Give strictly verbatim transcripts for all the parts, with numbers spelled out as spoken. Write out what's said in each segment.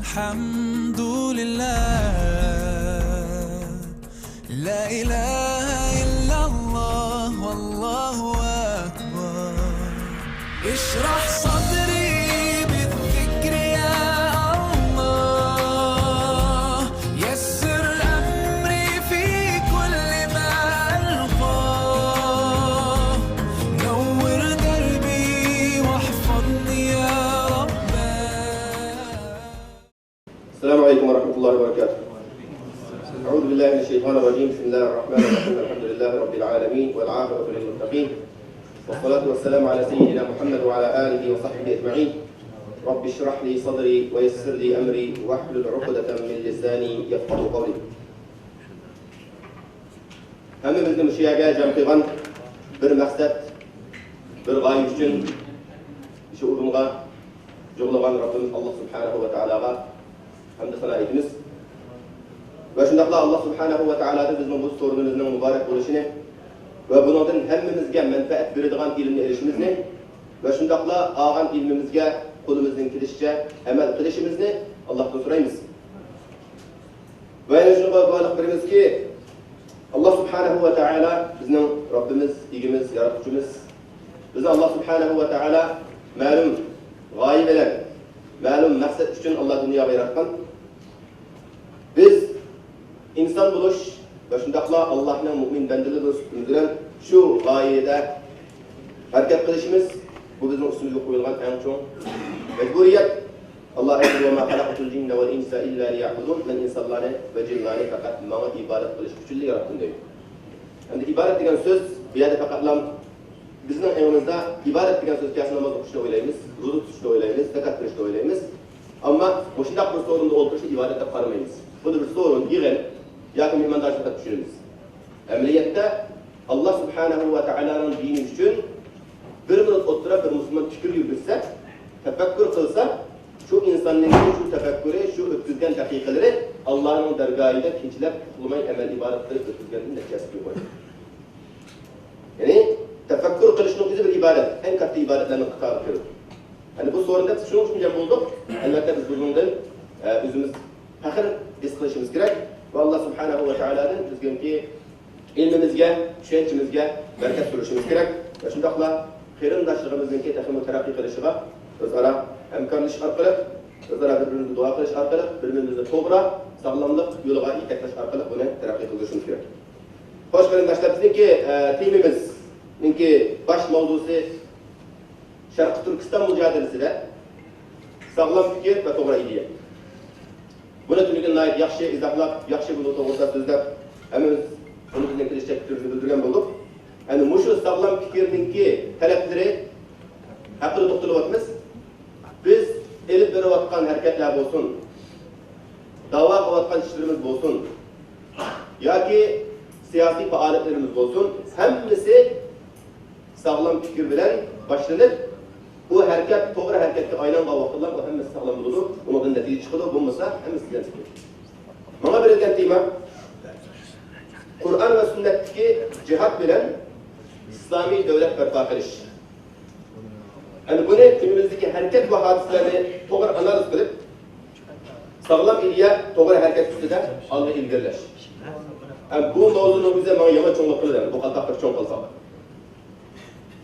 الحمد لله، لا إله إلا الله، والله أكبر. اشرح صدري بالذكر يا الله، يسر أمري في كل ما ألقاه، نور دربي واحفظني يا رب. السلام عليكم ورحمة الله وبركاته. أعوذ بالله من الشيطان الرجيم. بسم الله الرحمن الرحيم. الحمد لله رب العالمين، والعاقبة للمتقين، والصلاة والسلام على سيدنا محمد وعلى آله وصحبه أجمعين. رب اشرح لي صدري ويسر لي أمري واحلل عقدة من لساني يفقهوا قولي. ھەممىمىزنى مۇشۇ يەرگە جەم قىلغان بىر مەقسەت، بىر غايە ئۈچۈن شۇ ئورۇنغا جۇغلىغان رەببىمىز ئاللا سۇبھانەھۇ ۋە تائالاغا ھەمدۇ سانا ئېيتىمىز. ۋە شۇنداقلا ئاللا سۇبھانەھۇ ۋە تائالادىن بىزنىڭ بۇ سورۇنىمىزنىڭ مۇبارەك بولۇشىنى ۋە بۇنىڭدىن ھەممىمىزگە مەنپەئەت بېرىدىغان ئىلىمنى ئېلىشىمىزنى ۋە شۇنداقلا ئالغان ئىلمىمىزگە قولىمىزدىن كېلىشىچە ئەمەل قىلىشىمىزنى ئاللاھتىن سورايمىز. ۋە يەنە شۇنىڭغا گۇۋاھلىق بېرىمىزكى، ئاللا سۇبھانەھۇ ۋە تائالا بىزنىڭ رەببىمىز، ئىگىمىز، ياراتقۇچىمىز. بىزنى ئاللا سۇبھانەھۇ ۋە تائالا مەلۇم غايە بىلەن، مەلۇم مەقسەت ئۈچۈن ئاللا دۇنياغا ياراتقان. بىز ئىنسان بولۇش ۋە شۇنداقلا ئاللانىڭ مۇئمىن بەندىلىرى بولۇش بىلەن شۇ غايىدە ھەرىكەت قىلىشىمىز، بۇ بىزنىڭ ئۈستىمىزگە قويۇلغان ئەڭ چوڭ مەجبۇرىيەت. ئاللا ئېيتىدۇ، «وما خلقت الجن والإنس إلا ليعبدون.» مەن ئىنسانلارنى ۋە جىنلارنى پەقەت ماڭا ئىبادەت قىلىش ئۈچۈنلا ياراتتىم دەيدۇ. ئەمدى ئىبادەت دېگەن سۆز بۇ يەردە پەقەتلا بىزنىڭ ئېڭىمىزدا ئىبادەت دېگەن سۆز كەلسە ناماز ئوقۇشنى ئويلايمىز، روزا تۇتۇشنى ئويلايمىز، زاكات بېرىشنى ئويلايمىز. ئەمما مۇشۇنداق بىر سورۇندا ئولتۇرۇشنى ئىبادەت دەپ قارىمايمىز. بۇنى بىر سورۇن، يىغىن ياكى مېھماندارچىلىق دەپ چۈشىنىمىز. ئەمەلىيەتتە ئاللا سۇبھانەھۇ ۋە تائالانىڭ دىنى ئۈچۈن بىر مىنۇت ئولتۇرۇپ بىر مۇسۇلمان پىكىر يۈرگۈزسە، تەپەككۇر قىلسا، شۇ ئىنساننىڭ شۇ تەپەككۇرى، شۇ ئۆتكۈزگەن دەقىقىلىرى ئاللانىڭ دەرگاھىدا كېچىلەپ ئۇخلىماي ئەمەل ئىبادەت قىلىپ ئۆتكۈزگەندىن نەچچە ھەسسە كۆپ بولىدۇ. يەنى تەپەككۇر قىلىشنىڭ ئۆزى بىر ئىبادەت، ئەڭ كاتتا ئىبادەتلەرنىڭ قاتارىغا كىرىدۇ. يەنى بۇ سورۇندا بىز شۇنىڭ ئۈچۈن جەم بولدۇق. ئەلۋەتتە بىز بۇنىڭدىن، ئە، ئۆزىمىز پەخىر ھېس قىلىشىمىز كېرەك ۋە ئاللا سۇبھانەھۇ ۋە تائالادىن بىزنىڭكى ئىلمىمىزگە، چۈشەنچىمىزگە بەرىكەت سورىشىمىز كېرەك ۋە شۇنداقلا قېرىنداشلىرىمىزنىڭكى تېخىمۇ تەرەققىي قىلىشىغا ئۆزئارا ھەمكارلىشىش ئارقىلىق، ئۆزئارا بىر-بىرىمىزگە دۇئا قىلىش ئارقىلىق، بىر-بىرىمىزنى توغرا، ساغلاملىق يولىغا يېتەكلەش ئارقىلىق بۇنى تەرەققىي قىلدۇرۇشىمىز كېرەك. خوش، قېرىنداشلار، بىزنىڭكى، ئە، تېمىمىزنىڭكى باش ماۋزۇسى شەرقىي تۈركىستان مۇجادىلىسىدە ساغلام پىكىر ۋە توغرا ئىدىيە. بۇنى تۈنۈگۈن ناھايىتى ياخشى ئىزاھلاپ، ياخشى بۇنىڭ توغرىسىدا سۆزلەپ، ھەممىمىز بۇنى بىزنىڭ كېلىشچە پىكرىمىزنى بىلدۈرگەن بولدۇق. ئەنە مۇشۇ ساغلام پىكىرنىڭكى تەلەپلىرى ھەققىدە توختىلىۋاتىمىز. بىز ئېلىپ بېرىۋاتقان ھەرىكەتلەر بولسۇن، داۋا قىلىۋاتقان ئىشلىرىمىز بولسۇن ياكى سىياسىي پائالىيەتلىرىمىز بولسۇن، ھەممىسى ساغلام پىكىر بىلەن باشلىنىپ، بۇ ھەرىكەت توغرا ھەرىكەتكە ئايلانغان ۋاقىتلا بۇ ھەممىسى ساغلام بولىدۇ، ئۇنىڭدىن نەتىجە چىقىدۇ، بولمىسا ھەممىسى زىيان چېكىدۇ. ماڭا بېرىلگەن تېما قۇرئان ۋە سۈننەتتىكى جىھاد بىلەن ئىسلامىي دۆلەت بەرپا قىلىش. ئەنە بۇنى كۈنىمىزدىكى ھەرىكەت ۋە ھادىسىلەرنى توغرا ئانالىز قىلىپ، ساغلام ئىدىيە، توغرا ھەرىكەت ئۈستىدە ئالغا ئىلگىرىلەش. ئە، بۇ ماۋزۇنىڭ ئۆزى ماڭا يامان چوڭلۇق قىلىدۇ، بۇ قالپاق بىر چوڭ قالپاق.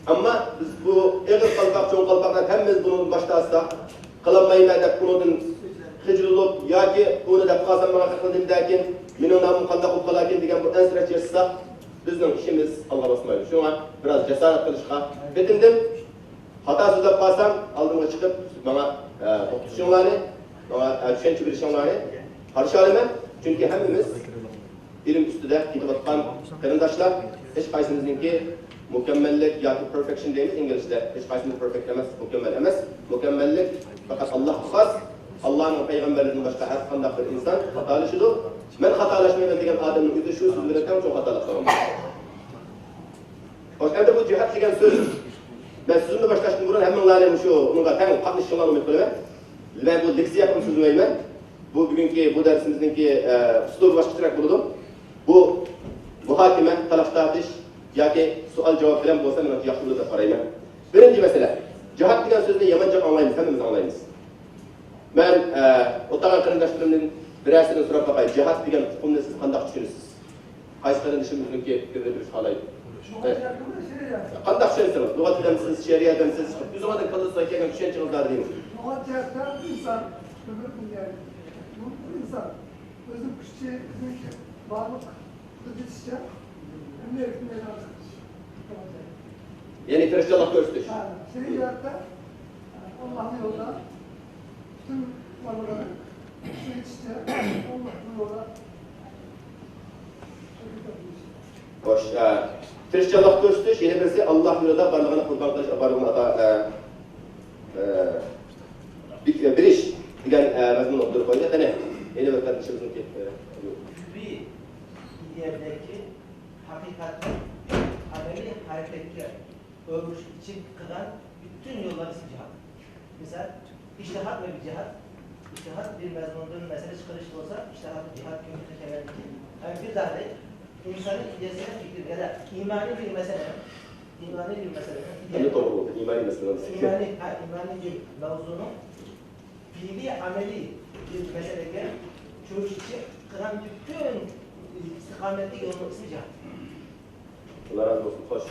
ئەمما بىز بۇ ئېغىر قالپاق، چوڭ قالپاقلار ھەممىمىز بۇنىڭدىن باش تارتساق، قىلالمايمەن دەپ بۇنىڭدىن خىجىل بولۇپ ياكى بۇنى دەپ قالسام ماڭا قىلدىم دەكىن، مېنىڭ نامىم قانداق بولۇپ قالاركىن دېگەن بۇ ئەنسىرەش ياشىساق، بىزنىڭ ئىشىمىز ئالغا باسمايدۇ. شۇڭا بىراز جاسارەت قىلىشقا پېتىندىم. خاتا سۆزلەپ قالسام، ئالدىمغا چىقىپ، ماڭا، ئە، توختىتىشىڭلارنى، ماڭا، ئە، چۈشەنچە بېرىشىڭلارنى قارشى ئالىمەن. چۈنكى ھەممىمىز ئىلىم ئۈستىدە كېتىۋاتقان قېرىنداشلار، ھېچقايسىمىزنىڭكى مۇكەممەللىك ياكى پېرفېكشن دەيمىز ئىنگلىزچىدە، ھېچقايسىمىز پېرفېكت ئەمەس، مۇكەممەل ئەمەس. مۇكەممەللىك پەقەت ئاللاھقا خاس، ئاللانىڭ پەيغەمبەرلىرىدىن باشقا ھەر قانداق بىر ئىنسان خاتالىشىدۇ. مەن خاتالاشمايمەن دېگەن ئادەمنىڭ ئۆزى شۇ سۆزلىرى ئەڭ چوڭ خاتالىق قىلغان. خوش، ئەمدى بۇ جىھاد دېگەن سۆز، مەن سۆزۈمنى باشلاشتىن بۇرۇن ھەممىڭلارنى مۇشۇ، ئۇنىڭغا تەڭ قاتنىشىشىڭلارنى ئۈمىد قىلىمەن. مەن بۇ لېكسىيە قىلىپ سۆزلىمەيمەن. بۇ بۈگۈنكى بۇ دەرسىمىزنىڭكى، ئە، ئۇسلۇبى باشقىچىراق بولىدۇ. بۇ مۇھاكىمە، تالاش تارتىش ياكى سوئال جاۋاب بىلەن بولسا مېنىڭچە ياخشى بولىدۇ دەپ قارايمەن. بىرىنچى مەسىلە، جىھاد دېگەن سۆزنى يامان جىق ئاڭلايمىز، ھەممىمىز ئاڭلايمىز. مەن، ئە، ئولتۇرغان قېرىنداشلىرىمدىن بىرەرسىدىن سوراپ باقاي، جىھاد دېگەن ئۇقۇمنى سىز قانداق چۈشىنىسىز؟ قايسى قېرىندىشىمىزنىڭكى پىكرىنى بىلىشنى خالايدۇ. قانداق چۈشەنسىڭىز، لۇغەت دەمسىز، شېئىرىيەت دەمسىز، ئۆزىڭىزنىڭ كاللىسىغا كەلگەن چۈشەنچىڭىزلا دەيمەن. لۇغەت جەھەتتە ئىنسان، ئۆمرى دۇنيا، بۇ ئىنسان ئۆزىنىڭ كۈچى، ئۆزىنىڭ بارلىق قۇدرىتىچە ئۆمرى ئېرىشكەن مەيدانغا چىقىش. يەنى تىرىشچانلىق كۆرسىتىش. ھە، شېئىرىيەتتە ئاللاھنىڭ يولىدا پۈتۈن بارلىقىنى ئېرىشىشتە ئاللاھنىڭ يولىدا. خوش، ئە، تىرىشچانلىق كۆرسىتىش، يەنە بىرسى ئاللاھ يولىدا بارلىقىنى قۇربان قىلىش، بارلىقىنى ئاتا، ئە، ئە، بىك-، بېرىش دېگەن، ئە، مەزمۇن ئوتتۇرىغا قويدى. قېنى، يەنە بىر قېرىندىشىمىزنىڭكى، ئە، ئىلمىي ئىدىيەدىكى ھەقىقەتنى ئەمەلىي ھەرىكەتكە ئۆرۈش ئۈچۈن قىلغان پۈتۈن يوللار ئىسمى جىھاد. مىسال، ئىجتىھاد ۋە جىھاد. ئىجتىھاد بىر مەزمۇندىن مەسىلە چىقىرىش بولسا، ئىجتىھاد جىھاد كۆمىكىگە كەلگەندىن كېيىن، ھەم بىر زادى ئىنساننىڭ ئىدىيەسىنىڭ پىكرى يا ئىمانىي بىر مەسىلە، ئىمانىي بىر مەسىلە، ئەمدى توغرا بولدى، ئىمانىي مەسىلە. ئىمانىي، ھە، ئىمانىي بىر مەۋزۇنىڭ پېئلىي ئەمەلىي بىر مەسىلىگە چۆرۈشۈشى قىلغان پۈتۈن ئىستىقامەتلىك يولنىڭ ئىسمى جىھاد. ئاللا رازى بولسۇن. خوش.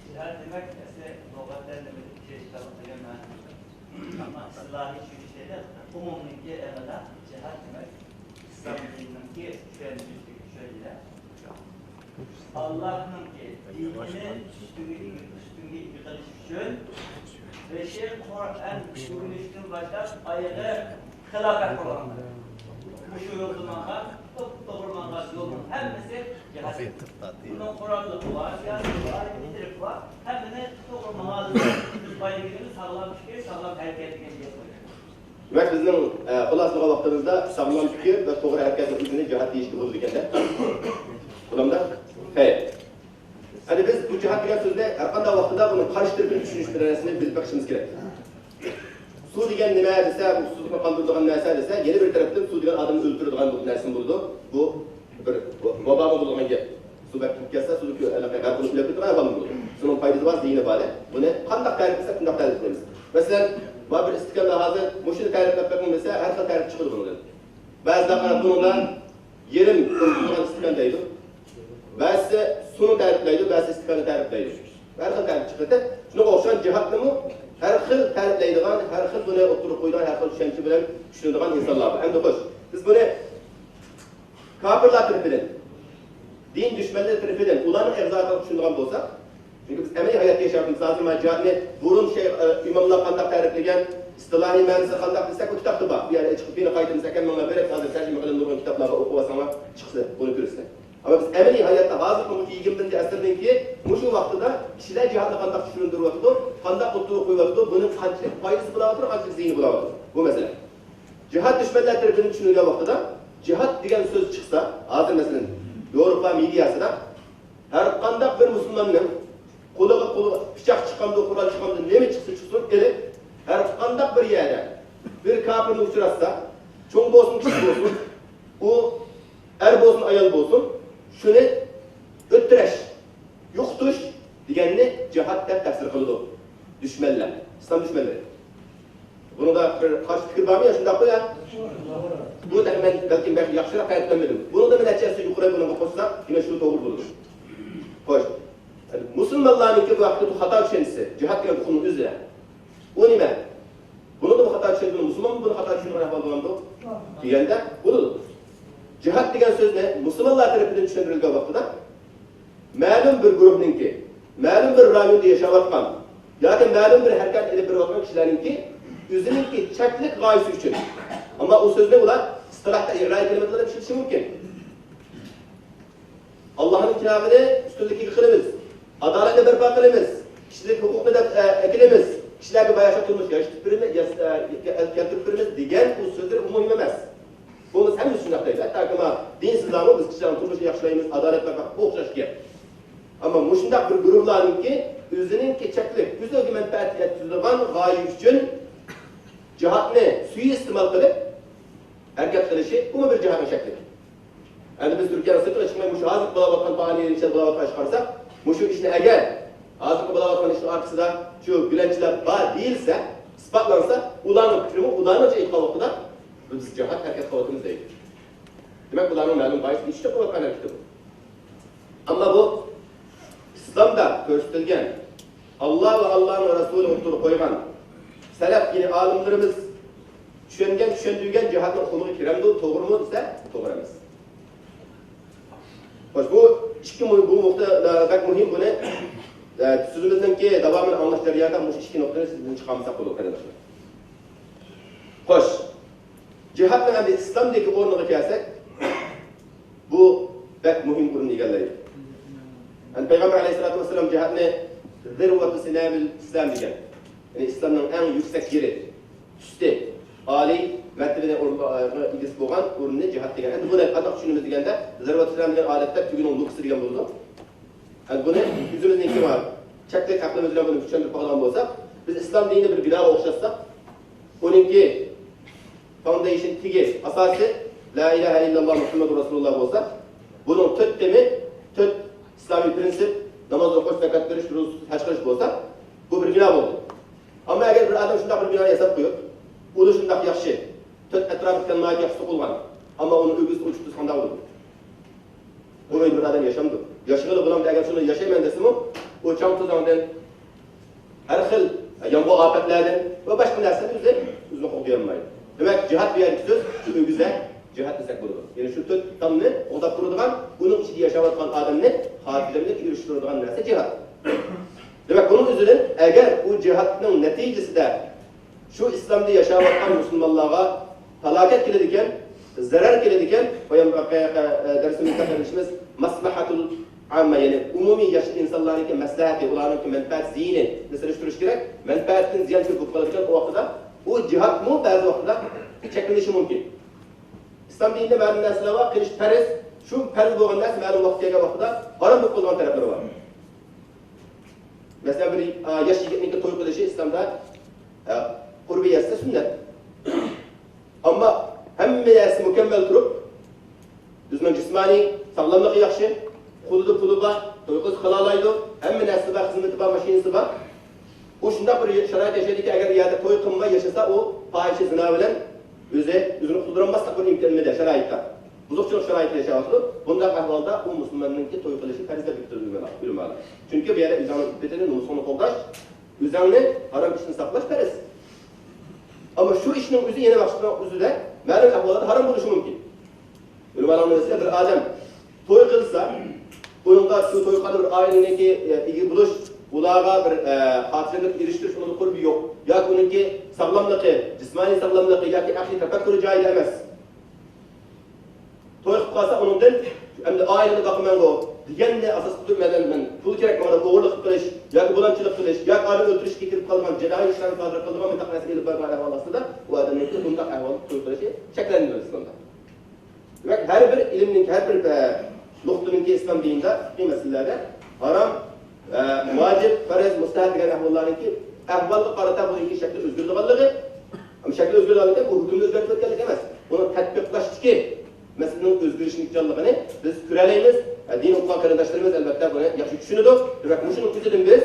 جىھاد دېمەك، ئەسلى لۇغەتتە نېمە دېيىش كېرەك دېگەن مەنىدە. ئەمما ئىستىلاھىي چۈشىنىشتە ئومۇمنىڭكى ئېڭىدا جىھاد دېمەك، ئىسلام دىنىنىڭكى چۈشەنچىسىدىكى چۈشەنچىدە ئاللاھنىڭكى دىنىنى ئۈستۈنگە، ئۈستۈنگە ئىگە قىلىش ئۈچۈن بېشى قۇرئان ئۆگىنىشتىن باشلاپ ئايىغى خىلاپەت قىلغانلار. مۇشۇ يولدا ماڭغان، توپتوغرا ماڭغان يولنىڭ ھەممىسى جىھاد. بۇنىڭ قوراللىقى بار، سىياسىتى بار، ئىدىيەسى بار، ھەممىنى توغرا ماڭغانلىقى، بىز بايلىقىمىز ساغلام پىكىر، ساغلام ھەرىكەت دېگەن گەپ بار. دېمەك، بىزنىڭ، ئە، خۇلاسىلىغان ۋاقتىمىزدا ساغلام پىكىر ۋە توغرا ھەرىكەتنىڭ ئۆزىنى جىھاد دېيىشكە بولىدىكەن-دە. بولامدا؟ خەير. ئەمدى بىز بۇ جىھاد دېگەن سۆزنى ھەر قانداق ۋاقىتتا بۇنىڭ قارشى تەرىپىنى چۈشىنىش بىر نەرسىنى بىلىپ بېقىشىمىز كېرەك. سۇ دېگەن نېمە دېسە، بۇ سۇنى قاندۇرىدىغان نەرسە دېسە، يەنە بىر تەرەپتىن سۇ دېگەن ئادەمنى ئۆلتۈرىدىغان بىر نەرسىمۇ بولىدۇ. بۇ بىر ۋابامۇ بولىدىغان گەپ. سۇ بەك كېلىپ كەتسە، سۇنى غەرق قىلىپ ئۆلتۈرىدىغان ھەۋامۇ بولىدۇ. سۇنىڭ پايدىسى بار، زىيىنى بار. بۇنى قانداق تەرىپلىسەك، شۇنداق تەرىپلەيمىز. مەسىلەن، بار بىر ئىستىكاندا ھازىر مۇشۇنى تەرىپلەپ بېقىڭ دېسە، ھەر خىل تەرىپ چىقىدۇ بۇنىڭدىن. بەزىلەر قاراپ بۇنىڭدا يېرىم تولغان ئىستىكان دەيدۇ. بەزىسى سۇنى تەرىپلەيدۇ، بەزىسى ئىستىكاننى تەرىپلەيدۇ. ھەر خىل تەرىپ چىقىدۇ. شۇنىڭغا ئوخشىغان جىھادنىمۇ ھەر خىل تەرىپلەيدىغان، ھەر خىل بۇنى ئوتتۇرىغا قويىدىغان، ھەر خىل چۈشەنچە بىلەن چۈشىنىدىغان ئىنسانلار بار. ئەمدى خوش، بىز بۇنى كاپىرلار تەرىپىدىن، دىن دۈشمەنلىرى تەرىپىدىن ئۇلارنىڭ ئېغىزى ئارقىلىق چۈشىنىدىغان بولساق، چۈنكى بىز ئەمەلىي ھاياتتا ياشاۋاتىمىز. ھازىر مانا جىھادنى بۇرۇن شەيخ، ئە، ئىماملار قانداق تەرىپلىگەن، ئىستىلاھىي مەنىسى قانداق دېسەك، بۇ كىتابتا بار. بۇ يەردە چىقىپ بىرنى قايتىدىن سەكەن مىڭلار بېرىپ، ھازىر تەرجىمە قىلىن نۇرغۇن كىتابلار بار، ئوقۇۋالساڭلار چىقسا، بۇنى كۆرىسىلەر. ئەمما بىز ئەمەلىي ھاياتتا ھازىرقى بۇ يىگىرمىنچى ئەسىرنىڭكى مۇشۇ ۋاقتىدا كىشىلەر جىھادنى قانداق چۈشەندۈرۈۋاتىدۇ، قانداق ئوتتۇرىغا قويۇۋاتىدۇ، بۇنىڭ قانچىلىك پايدىسى بولۇۋاتىدۇ، قانچىلىك زىيىنى بولۇۋاتىدۇ، بۇ مەسىلە. جىھاد دۈشمەنلەر تەرىپىدىن چۈشىنىلگەن ۋاقتىدا، جىھاد دېگەن سۆز چىقسا، ھازىر مەسىلەن، ياۋروپا مېدىياسىدا ھەر قانداق بىر مۇسۇلماننىڭ قولىغا، قولىغا پىچاق چىققاندۇ، قورال چىققاندۇ، نېمە چىقسا چىقسۇن، ئېلىپ، ھەر قانداق بىر يەردە بىر كاپىرنى ئۇچراتسا، چوڭ بولسۇن، كىچىك بولسۇن، ئۇ ئەر بولسۇن، ئايال بولسۇن، شۇنى ئۆلتۈرۈش، يوقىتىش دېگەننى جىھاد دەپ تەپسىر قىلىدۇ دۈشمەنلەر، ئىسلام دۈشمەنلىرى. بۇنىڭدا بىر قارشى پىكىر بارمۇ يا شۇنداقمۇ يا؟ بۇ دەل مەن بەلكىم بەك ياخشىراق تەرىپلەنمىدىم. بۇنىڭدا بىر نەچچە ھەسسە يۇقىرى بۇنىڭغا قوشساق، دېمەك شۇ توغرا بولىدۇ. خوش. مۇسۇلمانلارنىڭكى بۇ ھەقتە خاتا چۈشەنچىسى، جىھاد دېگەن ئۇقۇمنىڭ ئۆزى. ئۇ نېمە؟ بۇنىڭدا بۇ خاتا چۈشەنچە، مۇسۇلمانمۇ بۇنى خاتا چۈشىنىدىغان ئەھۋال بولامدۇ؟ دېگەندە بولىدۇ. جىھاد دېگەن سۆزنى مۇسۇلمانلار تەرىپىدىن چۈشەندۈرۈلگەن ۋاقتىدا، مەلۇم بىر گۇرۇھنىڭكى، مەلۇم بىر رايوندا ياشاۋاتقان ياكى مەلۇم بىر ھەرىكەت ئېلىپ بېرىۋاتقان كىشىلەرنىڭكى ئۆزىنىڭكى چەكلىك غايىسى ئۈچۈن، ئەمما ئۇ سۆزنى ئۇلار ئىستىلاھتا ئىغرايە كەلىمە قىلىپ ئىشلىتىشى مۇمكىن. ئاللاھنىڭ كىتابىنى ئۈستۈنلۈككە قىلىمىز، ئادالەتنى بەرپا قىلىمىز، كىشىلىك ھوقۇقنى دەپ، ئە، ئەكېلىمىز، كىشىلەرگە باياشات تۇرمۇش يارىتىپ بېرىمىز، ياس-، ئە، كەلتۈرۈپ بېرىمىز دېگەن ئۇ سۆزلىرى ئۇ مۇھىم ئەمەس. بۇ ھەممىسى شۇنداق دەيدۇ. ھەتتاكى ما دىنسىزلارمۇ بىز كىشىلەرنىڭ تۇرمۇشىنى ياخشىلايمىز، ئادالەت بەرپا، بۇ ئوخشاش گەپ. ئەمما مۇشۇنداق بىر گۇرۇھلارنىڭكى ئۆزىنىڭكى چەكلىك، ئۆزىگە مەنپەئەت يەتكۈزىدىغان غايە ئۈچۈن جىھادنى سۇيىئىستېمال قىلىپ ھەرىكەت قىلىشى، بۇمۇ بىر جىھادنىڭ شەكلى. ئەمدى بىز تۈركىيەنىڭ سىرتىغا چىقماي، مۇشۇ ھازىرقى بولاۋاتقان پائالىيەتنى بولاۋاتقان ئىشقا قارىساق، مۇشۇ ئىشنى ئەگەر ھازىرقى بولاۋاتقان ئىشنىڭ ئارقىسىدا شۇ گۈلەنچىلەر بار دېيىلسە، ئىسپاتلانسا، ئۇلارنىڭ پىكرىمۇ ئۇلارنىڭچە ئېيتقان ۋاقتىدا بىز جىھاد ھەرىكەت قىلىۋاتىمىز دەيدۇ. دېمەك، ئۇلارنىڭ مەلۇم غايىسى ئىشتا قىلىۋاتقان ھەرىكىتى بۇ. ئەمما بۇ ئىسلامدا كۆرسىتىلگەن، ئاللا ۋە ئاللانىڭ رەسۇلى ئوتتۇرىغا قويغان، سەلەف، يەنى ئالىملىرىمىز چۈشەنگەن، چۈشەندۈرگەن جىھادنىڭ ئۇقۇمىغا كىرەمدۇ، توغرىمۇ دېسە، توغرا ئەمەس. خوش، بۇ ئىككى مۇ-، بۇ نۇقتا، ئە، بەك مۇھىم. بۇنى، ئە، سۆزىمىزنىڭكى داۋامىنى ئاڭلاش جەريانىدا مۇشۇ ئىككى نۇقتىنى سىزدىن چىقارمىساق بولىدۇ، قېرىنداشلار. خوش، جىھادنىڭ ئەمدى ئىسلامدىكى ئورنىغا كەلسەك، بۇ بەك مۇھىم ئورۇننى ئىگىلەيدۇ. يەنى پەيغەمبەر ئەلەيھىسسالاتۇ ۋەسسالام جىھادنى زىرۋەتۇ سىنامىل ئىسلام دېگەن. يەنى ئىسلامنىڭ ئەڭ يۈكسەك يېرى، ئۈستى، ئالىي مەرتىبىنى ئورۇنغا ئىگىسى بولغان ئورۇننى جىھاد دېگەن. ئەمدى بۇنى قانداق چۈشىنىمىز دېگەندە، زىرۋەتۇ سىنام دېگەن ئادەتتە تۈگىنىڭ نۇقتىسى دېگەن بولىدۇ. ئەمدى بۇنى ئۆزىمىزنىڭكى بار چەكلىك ئەقلىمىز بىلەن بۇنى چۈشەندۈرۈپ باقىدىغان بولساق، بىز ئىسلام دىنىنى بىر بىناغا ئوخشاتساق، ئۇنىڭكى فاوندېيشن، تېگى، ئاساسى، لا ئىلاھە ئىللاللا مۇھەممەدۇر رەسۇلۇللا بولسا، بۇنىڭ تۆت تېمى، تۆت ئىسلامىي پىرىنسىپ، ناماز ئوقۇش، زاكات بېرىش، روزا تۇتۇش، ھەج قىلىش بولسا، بۇ بىر بىنا بولدى. ئەمما ئەگەر بىر ئادەم شۇنداق بىر بىنا ياساپ قويۇپ، ئۇ شۇنداق ياخشى، تۆت ئەتراپى كەلمايدۇ، ياخشى سوقۇلغان، ئەمما ئۇنىڭ ئۆگزىسى ئوچۇق تۇرسا قانداق بولىدۇ؟ بۇ ئۆيدە بىر ئادەم ياشامدۇ؟ ياشىغىلى بولامدۇ؟ ئەگەر شۇنداق ياشايمەن دېسىمۇ، ئۇ چاڭ-توزاڭدىن، ھەر خىل يامغۇر ئاپەتلەردىن ۋە باشقا نەرسىدىن ئۆزى، ئۆزىنى قوغدىيالمايدۇ. دېمەك، جىھاد بۇ يەردىكى سۆز شۇ ئۆگزە جىھاد دېسەك بولىدۇ. يەنى شۇ تۆت تامنى قوغداپ تۇرىدىغان، ئۇنىڭ ئىچىدە ياشاۋاتقان ئادەمنى خاتىرجەملىككە ئېرىشتۈرىدىغان نەرسە جىھاد. دېمەك، بۇنىڭ ئۆزىدىن ئەگەر ئۇ جىھادنىڭ نەتىجىسىدە شۇ ئىسلامدا ياشاۋاتقان مۇسۇلمانلارغا پالاكەت كېلىدىكەن، زەرەر كېلىدىكەن، بايام دەرسىمىزدە قېرىندىشىمىز مەسلىھەتۇل ئاممە، يەنى ئومۇمىي ياش ئىنسانلارنىڭكى مەسلىھەتى، ئۇلارنىڭكى مەنپەئەت زىيىنىنى سېلىشتۇرۇش كېرەك. مەنپەئەتتىن زىيان كۆپ بولۇپ قالىدىكەن، ئۇ ۋاقتىدا ئۇ جىھادمۇ بەزى ۋاقىتتا چەكلىنىشى مۇمكىن. ئىسلام دىنىدە مەلۇم نەرسىلەر بار، قىلىش پەرز، شۇ پەرز بولغان نەرسە مەلۇم ۋاقىت كەلگەن ۋاقتىدا ھارام بولۇپ قالىدىغان تەرەپلىرى بار. مەسىلەن، بىر، ئا، ياش يىگىتنىڭكى توي قىلىشى ئىسلامدا، ئا، قۇربى يەتسە سۈننەت. ئەمما ھەممە نەرسە مۇكەممەل تۇرۇپ، ئۆزىنىڭ جىسمانىي ساغلاملىقى ياخشى، قولىدا پۇلى بار، توي قىلسا قىلالايدۇ، ھەممە نەرسىسى بار، خىزمىتى بار، ماشىنىسى بار. ئۇ شۇنداق بىر شارائىت ياشايدۇكى، ئەگەر ئۇ يەردە توي قىلماي ياشىسا، ئۇ پاھىشە زىنا بىلەن ئۆزى، ئۆزىنى قۇتۇلدۇرالماسلىق بىر ئىمكانىدا، شارائىتتا. بۇزۇقچىلىق شارائىتىدا ياشاۋاتىدۇ. بۇنداق ئەھۋالدا ئۇ مۇسۇلماننىڭكى توي قىلىشى پەرز دەپ بېكىتىدۇ ئۆلىمالار، ئۆلىمالار. چۈنكى بۇ يەردە ئۆزۈڭنىڭ ئىپپىتىنى، نومۇسۇڭنى قوغداش، ئۆزۈڭنى ھارام ئىشتىن ساقلاش پەرز. ئەمما شۇ ئىشنىڭ ئۆزى يەنە ۋاقتىنىڭ ئۆزىدە مەلۇم ئەھۋالدا ھارام بولۇشى مۇمكىن. ئۆلىمالارنىڭ بىر ئادەم توي قىلسا، ئۇنىڭغا شۇ توي قىلغان بىر ئائىلىنىڭكى، ئە، ئىگە بولۇش، ئۇلارغا بىر، ئە، خاتىرجەملىك ئېرىشتۈرۈش، ئۇنىڭدا قۇربى يوق. ياكى ئۇنىڭكى ساغلاملىقى، جىسمانىي ساغلاملىقى ياكى ئەقلىي تەپەككۇرى جايىدا ئەمەس. توي قىلىپ قالسا، ئۇنىڭدىن ئەمدى ئائىلىنى باقىمەنغۇ دېگەننى ئاساس قىلىپ، مەن، مەن پۇل كېرەك ماڭا دەپ ئوغرىلىق قىلىش ياكى بۇلاڭچىلىق قىلىش ياكى ئادەم ئۆلتۈرۈشكە كىرىپ قالىدىغان جىنايى ئىشلارنى سادىر قىلىدىغان مۇنداق نەرسە ئېلىپ بارغان ئەھۋال ئاستىدا، ئۇ ئادەمنىڭكى بۇنداق ئەھۋالدا توي قىلىشى چەكلەندى ئىسلامدا. دېمەك، ھەر بىر ئىلىمنىڭ، ھەر بىر، ئە، نۇقتىنىڭكى ئىسلام دىنىدا بۇ مەسىلىلەردە ھارام، ئە، ۋاجىپ، پەرز، مۇستەھەب دېگەن ئەھۋاللارنىڭكى ئەھۋالغا قارىتا بۇنىڭكى شەكلى ئۆزگىرىدىغانلىقى، ئەمما شەكلى ئۆزگىرىدىغانلىقى بۇ ھۆكۈمنى ئۆزگەرتىۋەتكەنلىك ئەمەس. بۇنىڭ تەتبىقلاشتىكى مەسىلىنىڭ ئۆزگىرىشچانلىقىنى بىز كۆرەلەيمىز. ئە، دىن ئوقۇغان قېرىنداشلىرىمىز، ئەلۋەتتە، بۇنى ياخشى چۈشىنىدۇ. دېمەك، مۇشۇنىڭ ئۆزىدىن بىز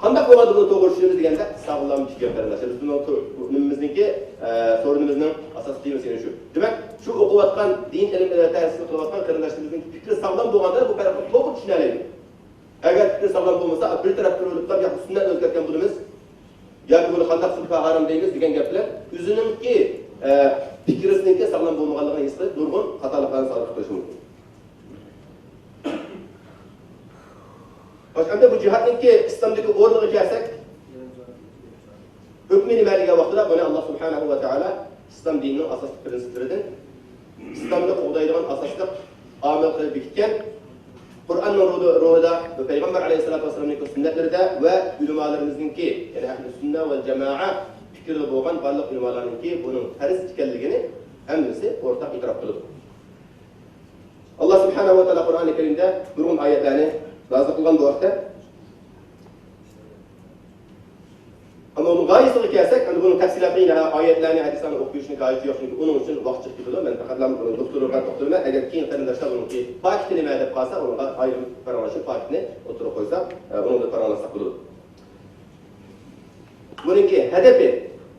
قانداق بولغاندا بۇنى توغرا چۈشىنىمىز دېگەندە، ساغلام چۈشەنچە قېرىنداشلار. بىز بۇنىڭ تو-، نېمىمىزنىڭكى، ئە، سورۇنىمىزنىڭ ئاساسلىق تېمىسى يەنە شۇ. دېمەك، شۇ ئوقۇۋاتقان، دىن ئىلىم، ئە، تەسىر قىلىۋاتقان قېرىنداشلىرىمىزنىڭ پىكرى ساغلام بولغاندا، بۇ پەرقنى توغرا چۈشىنەلەيدۇ. ئەگەر پىكرى ساغلام بولمىسا، بىر تەرەپ تۇرۇپ، يا بۇ سۈننەتنى ئۆزگەرتكەن بولىمىز، ياكى بۇنى قانداق سۈپەت ھارام دەيمىز دېگەن گەپ بىلەن ئۆزىنىڭكى، ئە، پىكرىسىنىڭكى ساغلام بولمىغانلىقىنى ھېس قىلىپ، نۇرغۇن خاتالىقلارنى سادىر قىلىشى مۇمكىن. خوش، ئەمدى بۇ جىھادنىڭكى ئىسلامدىكى ئورنىغا كەلسەك، ھۆكمى نېمە دېگەن ۋاقتىدا، بۇنى ئاللا سۇبھانەھۇ ۋە تائالا ئىسلام دىنىنىڭ ئاساسلىق پىرىنسىپلىرىدىن، ئىسلامنى قوغدايدىغان ئاساسلىق ئامىل قىلىپ بېكىتكەن. قۇرئاننىڭ روھىدا، روھىدا ۋە پەيغەمبەر ئەلەيھىسسالاتۇ ۋەسسالامنىڭكى سۈننەتلىرىدە ۋە ئۆلىمالىرىمىزنىڭكى، يەنى ئەھلى سۈننە ۋەل جامائە پىكرىدە بولغان بارلىق ئۆلىمالارنىڭكى بۇنىڭ پەرز ئىكەنلىكىنى ھەممىسى ئورتاق ئېتىراپ قىلىدۇ. ئاللا سۇبھانەھۇ ۋە تائالا قۇرئانى كەرىمدە نۇرغۇن ئايەتلەرنى نازىل قىلغان بۇ ھەقتە. ئەمما ئۇنىڭ غايىسىغا كەلسەك، ئەمدى بۇنىڭ تەپسىلاتىنى، ئايەتلەرنى، ھەدىسلەرنى ئوقۇپ يۈرۈشنىڭ ھاجىتى يوق، چۈنكى ئۇنىڭ ئۈچۈن ۋاقىت چىقىپ كېتىدۇ. مەن پەقەتلا نۇقتىلىرىغا توختىلىمەن. ئەگەر كېيىن قېرىنداشلار بۇنىڭكى پاكىتى نېمە دەپ قالسا، ئۇنىڭغا ئايرىم پاراڭلىشىپ، پاكىتىنى ئوتتۇرىغا قويساق، ئە، ئۇنىڭدا پاراڭلاشساق بولىدۇ. بۇنىڭكى ھەدەپى،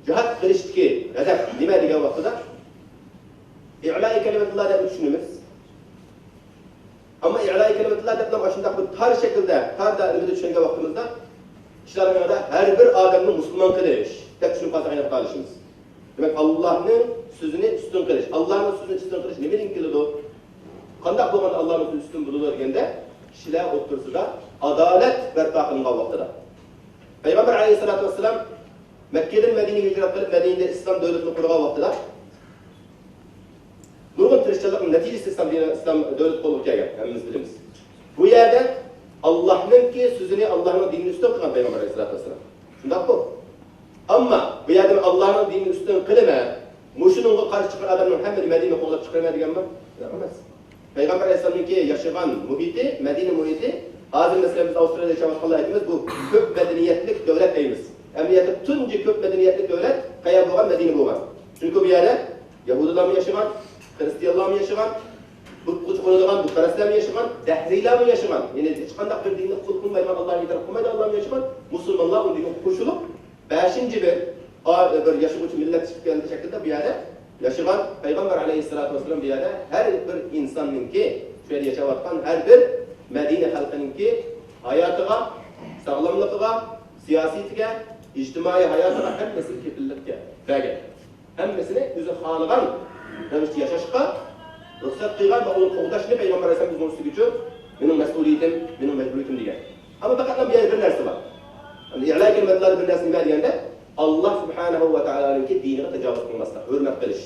جىھاد قىلىشتىكى ھەدەپ نېمە دېگەن ۋاقتىدا، ئىلائى كەلىمەتۇللا دەپ چۈشىنىمىز. ئەمما ئىلائى كەلىمەتۇللا دەپلا ئاشۇنداق بىر تار شەكىلدە، تار دائىرىدە چۈشەنگەن ۋاقتىمىزدا، كىشىلەرنىڭ يەنە ھەر بىر ئادەمنى مۇسۇلمان قىلىش دەپ چۈشىنىپ قالساق، يەنە خاتالىشىمىز. دېمەك، ئاللاھنىڭ سۆزىنى ئۈستۈن قىلىش. ئاللاھنىڭ سۆزىنى ئۈستۈن قىلىش نېمىدىن كېلىدۇ؟ قانداق بولغاندا ئاللاھنىڭ سۆزى ئۈستۈن بولىدۇ دېگەندە، كىشىلەر ئوتتۇرىسىدا ئادالەت بەرپا قىلىنغان ۋاقتىدا. پەيغەمبەر ئەلەيھىسسالاتۇ ۋەسسالام مەككىدىن مەدىنىگە ھىجرەت قىلىپ، مەدىنىدە ئىسلام دۆلىتىنى قۇرغان ۋاقتىدا، نۇرغۇن تىرىشچانلىقنىڭ نەتىجىسى ئىسلام دىنى، ئىسلام دۆلىتى قولغا كەلگەن، ھەممىمىز بىلىمىز. بۇ يەردە ئاللاھنىڭكى سۆزىنى، ئاللاھنىڭ دىنىنى ئۈستۈن قىلغان پەيغەمبەر ئەلەيھىسسالاتۇ ۋەسسالام. شۇنداققۇ؟ ئەمما بۇ يەردە مەن ئاللاھنىڭ دىنىنى ئۈستۈن قىلىمەن، مۇشۇنىڭغا قارشى چىققان ئادەمنىڭ ھەممىنى مەدىنە قوغلاپ چىقىرىمەن دېگەنمۇ؟ ياق ئەمەس. پەيغەمبەر ئەلەيھىسسالامنىڭكى ياشىغان مۇھىتى، مەدىنە مۇھىتى، ھازىر مەسىلەن بىز ئاۋسترالىيەدە ياشاۋاتقانلار ئېيتىمىز، بۇ كۆپ مەدەنىيەتلىك دۆلەت دەيمىز. ئەمەلىيەتتە تۇنجى كۆپ مەدەنىيەتلىك دۆلەت قەيەر بولغان؟ مەدىنە بولغان. چۈنكى بۇ يەردە يەھۇدىيلارمۇ ياشىغان، خرىستىيانلارمۇ ياشىغان، بۇتقا چوقۇنىدىغان بۇتپەرەسلەرمۇ ياشىغان، دەھرىيلارمۇ ياشىغان. يەنى ھېچقانداق بىر دىننى قوبۇل قىلمايدىغان، ئاللاھنى ئېتىراپ قىلمايدىغانلارمۇ ياشىغان. مۇسۇلمانلار ئۇنىڭغا قوشۇلۇپ، بەشىنچى بىر، بىر ياشىغۇچى مىللەت شەكلىدە بۇ يەردە ياشىغان پەيغەمبەر ئەلەيھىسسالاتۇ ۋەسسالام بۇ يەردە ھەر بىر ئىنساننىڭكى، شۇ يەردە ياشاۋاتقان ھەر بىر مەدىنە خەلقىنىڭكى ھاياتىغا، ساغلاملىقىغا، سىياسىيىتىگە، ئىجتىمائىي ھاياتىغا ھەممىسىنى كېپىللىككە بەرگەن. ھەممىسىنى ئۆزى خالىغان رەۋىشتە ياشاشقا رۇخسەت قىلغان ۋە ئۇنى قوغداشنى پەيغەمبەر ئەلەيھىسسالام بىزگە ئۈستىگە چۈشۈرۈپ، مېنىڭ مەسئۇلىيىتىم، مېنىڭ مەجبۇرىيىتىم دېگەن. ئەمما پەقەتلا بۇ يەردە بىر نەرسە بار. يەنى ئىلائى كەلىمەتۇللادىن بىر نەرسە نېمە دېگەندە، ئاللا سۇبھانەھۇ ۋە تائالانىڭكى دىنىغا تاجاۋۇز قىلماسلىق، ھۆرمەت قىلىش.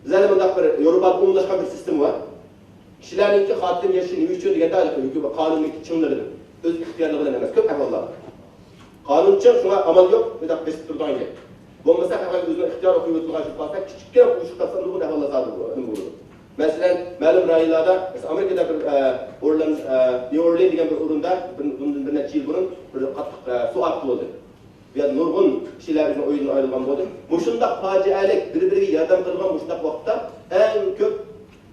بىزلەردە مۇنداق بىر ياۋروپادا ئومۇملاشقان بىر سىستېما بار. كىشىلەرنىڭكى خاتىرجەم ياشىشى نېمە ئۈچۈن دېگەندە، ھېلىقى ھۆكۈمەت قانۇندىكى چىڭلىقىدىن، ئۆز ئىختىيارلىقىدىن ئەمەس، كۆپ ئەھۋاللاردا. قانۇن چىڭ، شۇڭا ئامال يوق، بۇنداق بېسىپ تۇرىدىغان گەپ. بولمىسا، پەقەت ئۆزىنىڭ ئىختىيارى قويۇۋېتىلغان ئىش بولسا، كىچىككىنە ئۇرۇشۇپ قالسا، نۇرغۇن ئەھۋاللار سادىر بولىدۇ، نېمە بولىدۇ. مەسىلەن، مەلۇم رايونلاردا، مەسىلەن، ئامېرىكىدا بىر، ئە، ئورلان، ئە، نيۇ ئورلېن دېگەن بىر ئورۇندا بىر، بۇندىن بىر نەچچە يىل بۇرۇن بىر قاتتىق، ئە، سۇ ئاپىتى بولدى. بۇ يەردە نۇرغۇن كىشىلەر ئۆزىنىڭ ئۆيىدىن ئايرىلغان بولدى. مۇشۇنداق پاجىئەلىك، بىر-بىرىگە ياردەم قىلىدىغان مۇشۇنداق ۋاقىتتا ئەڭ كۆپ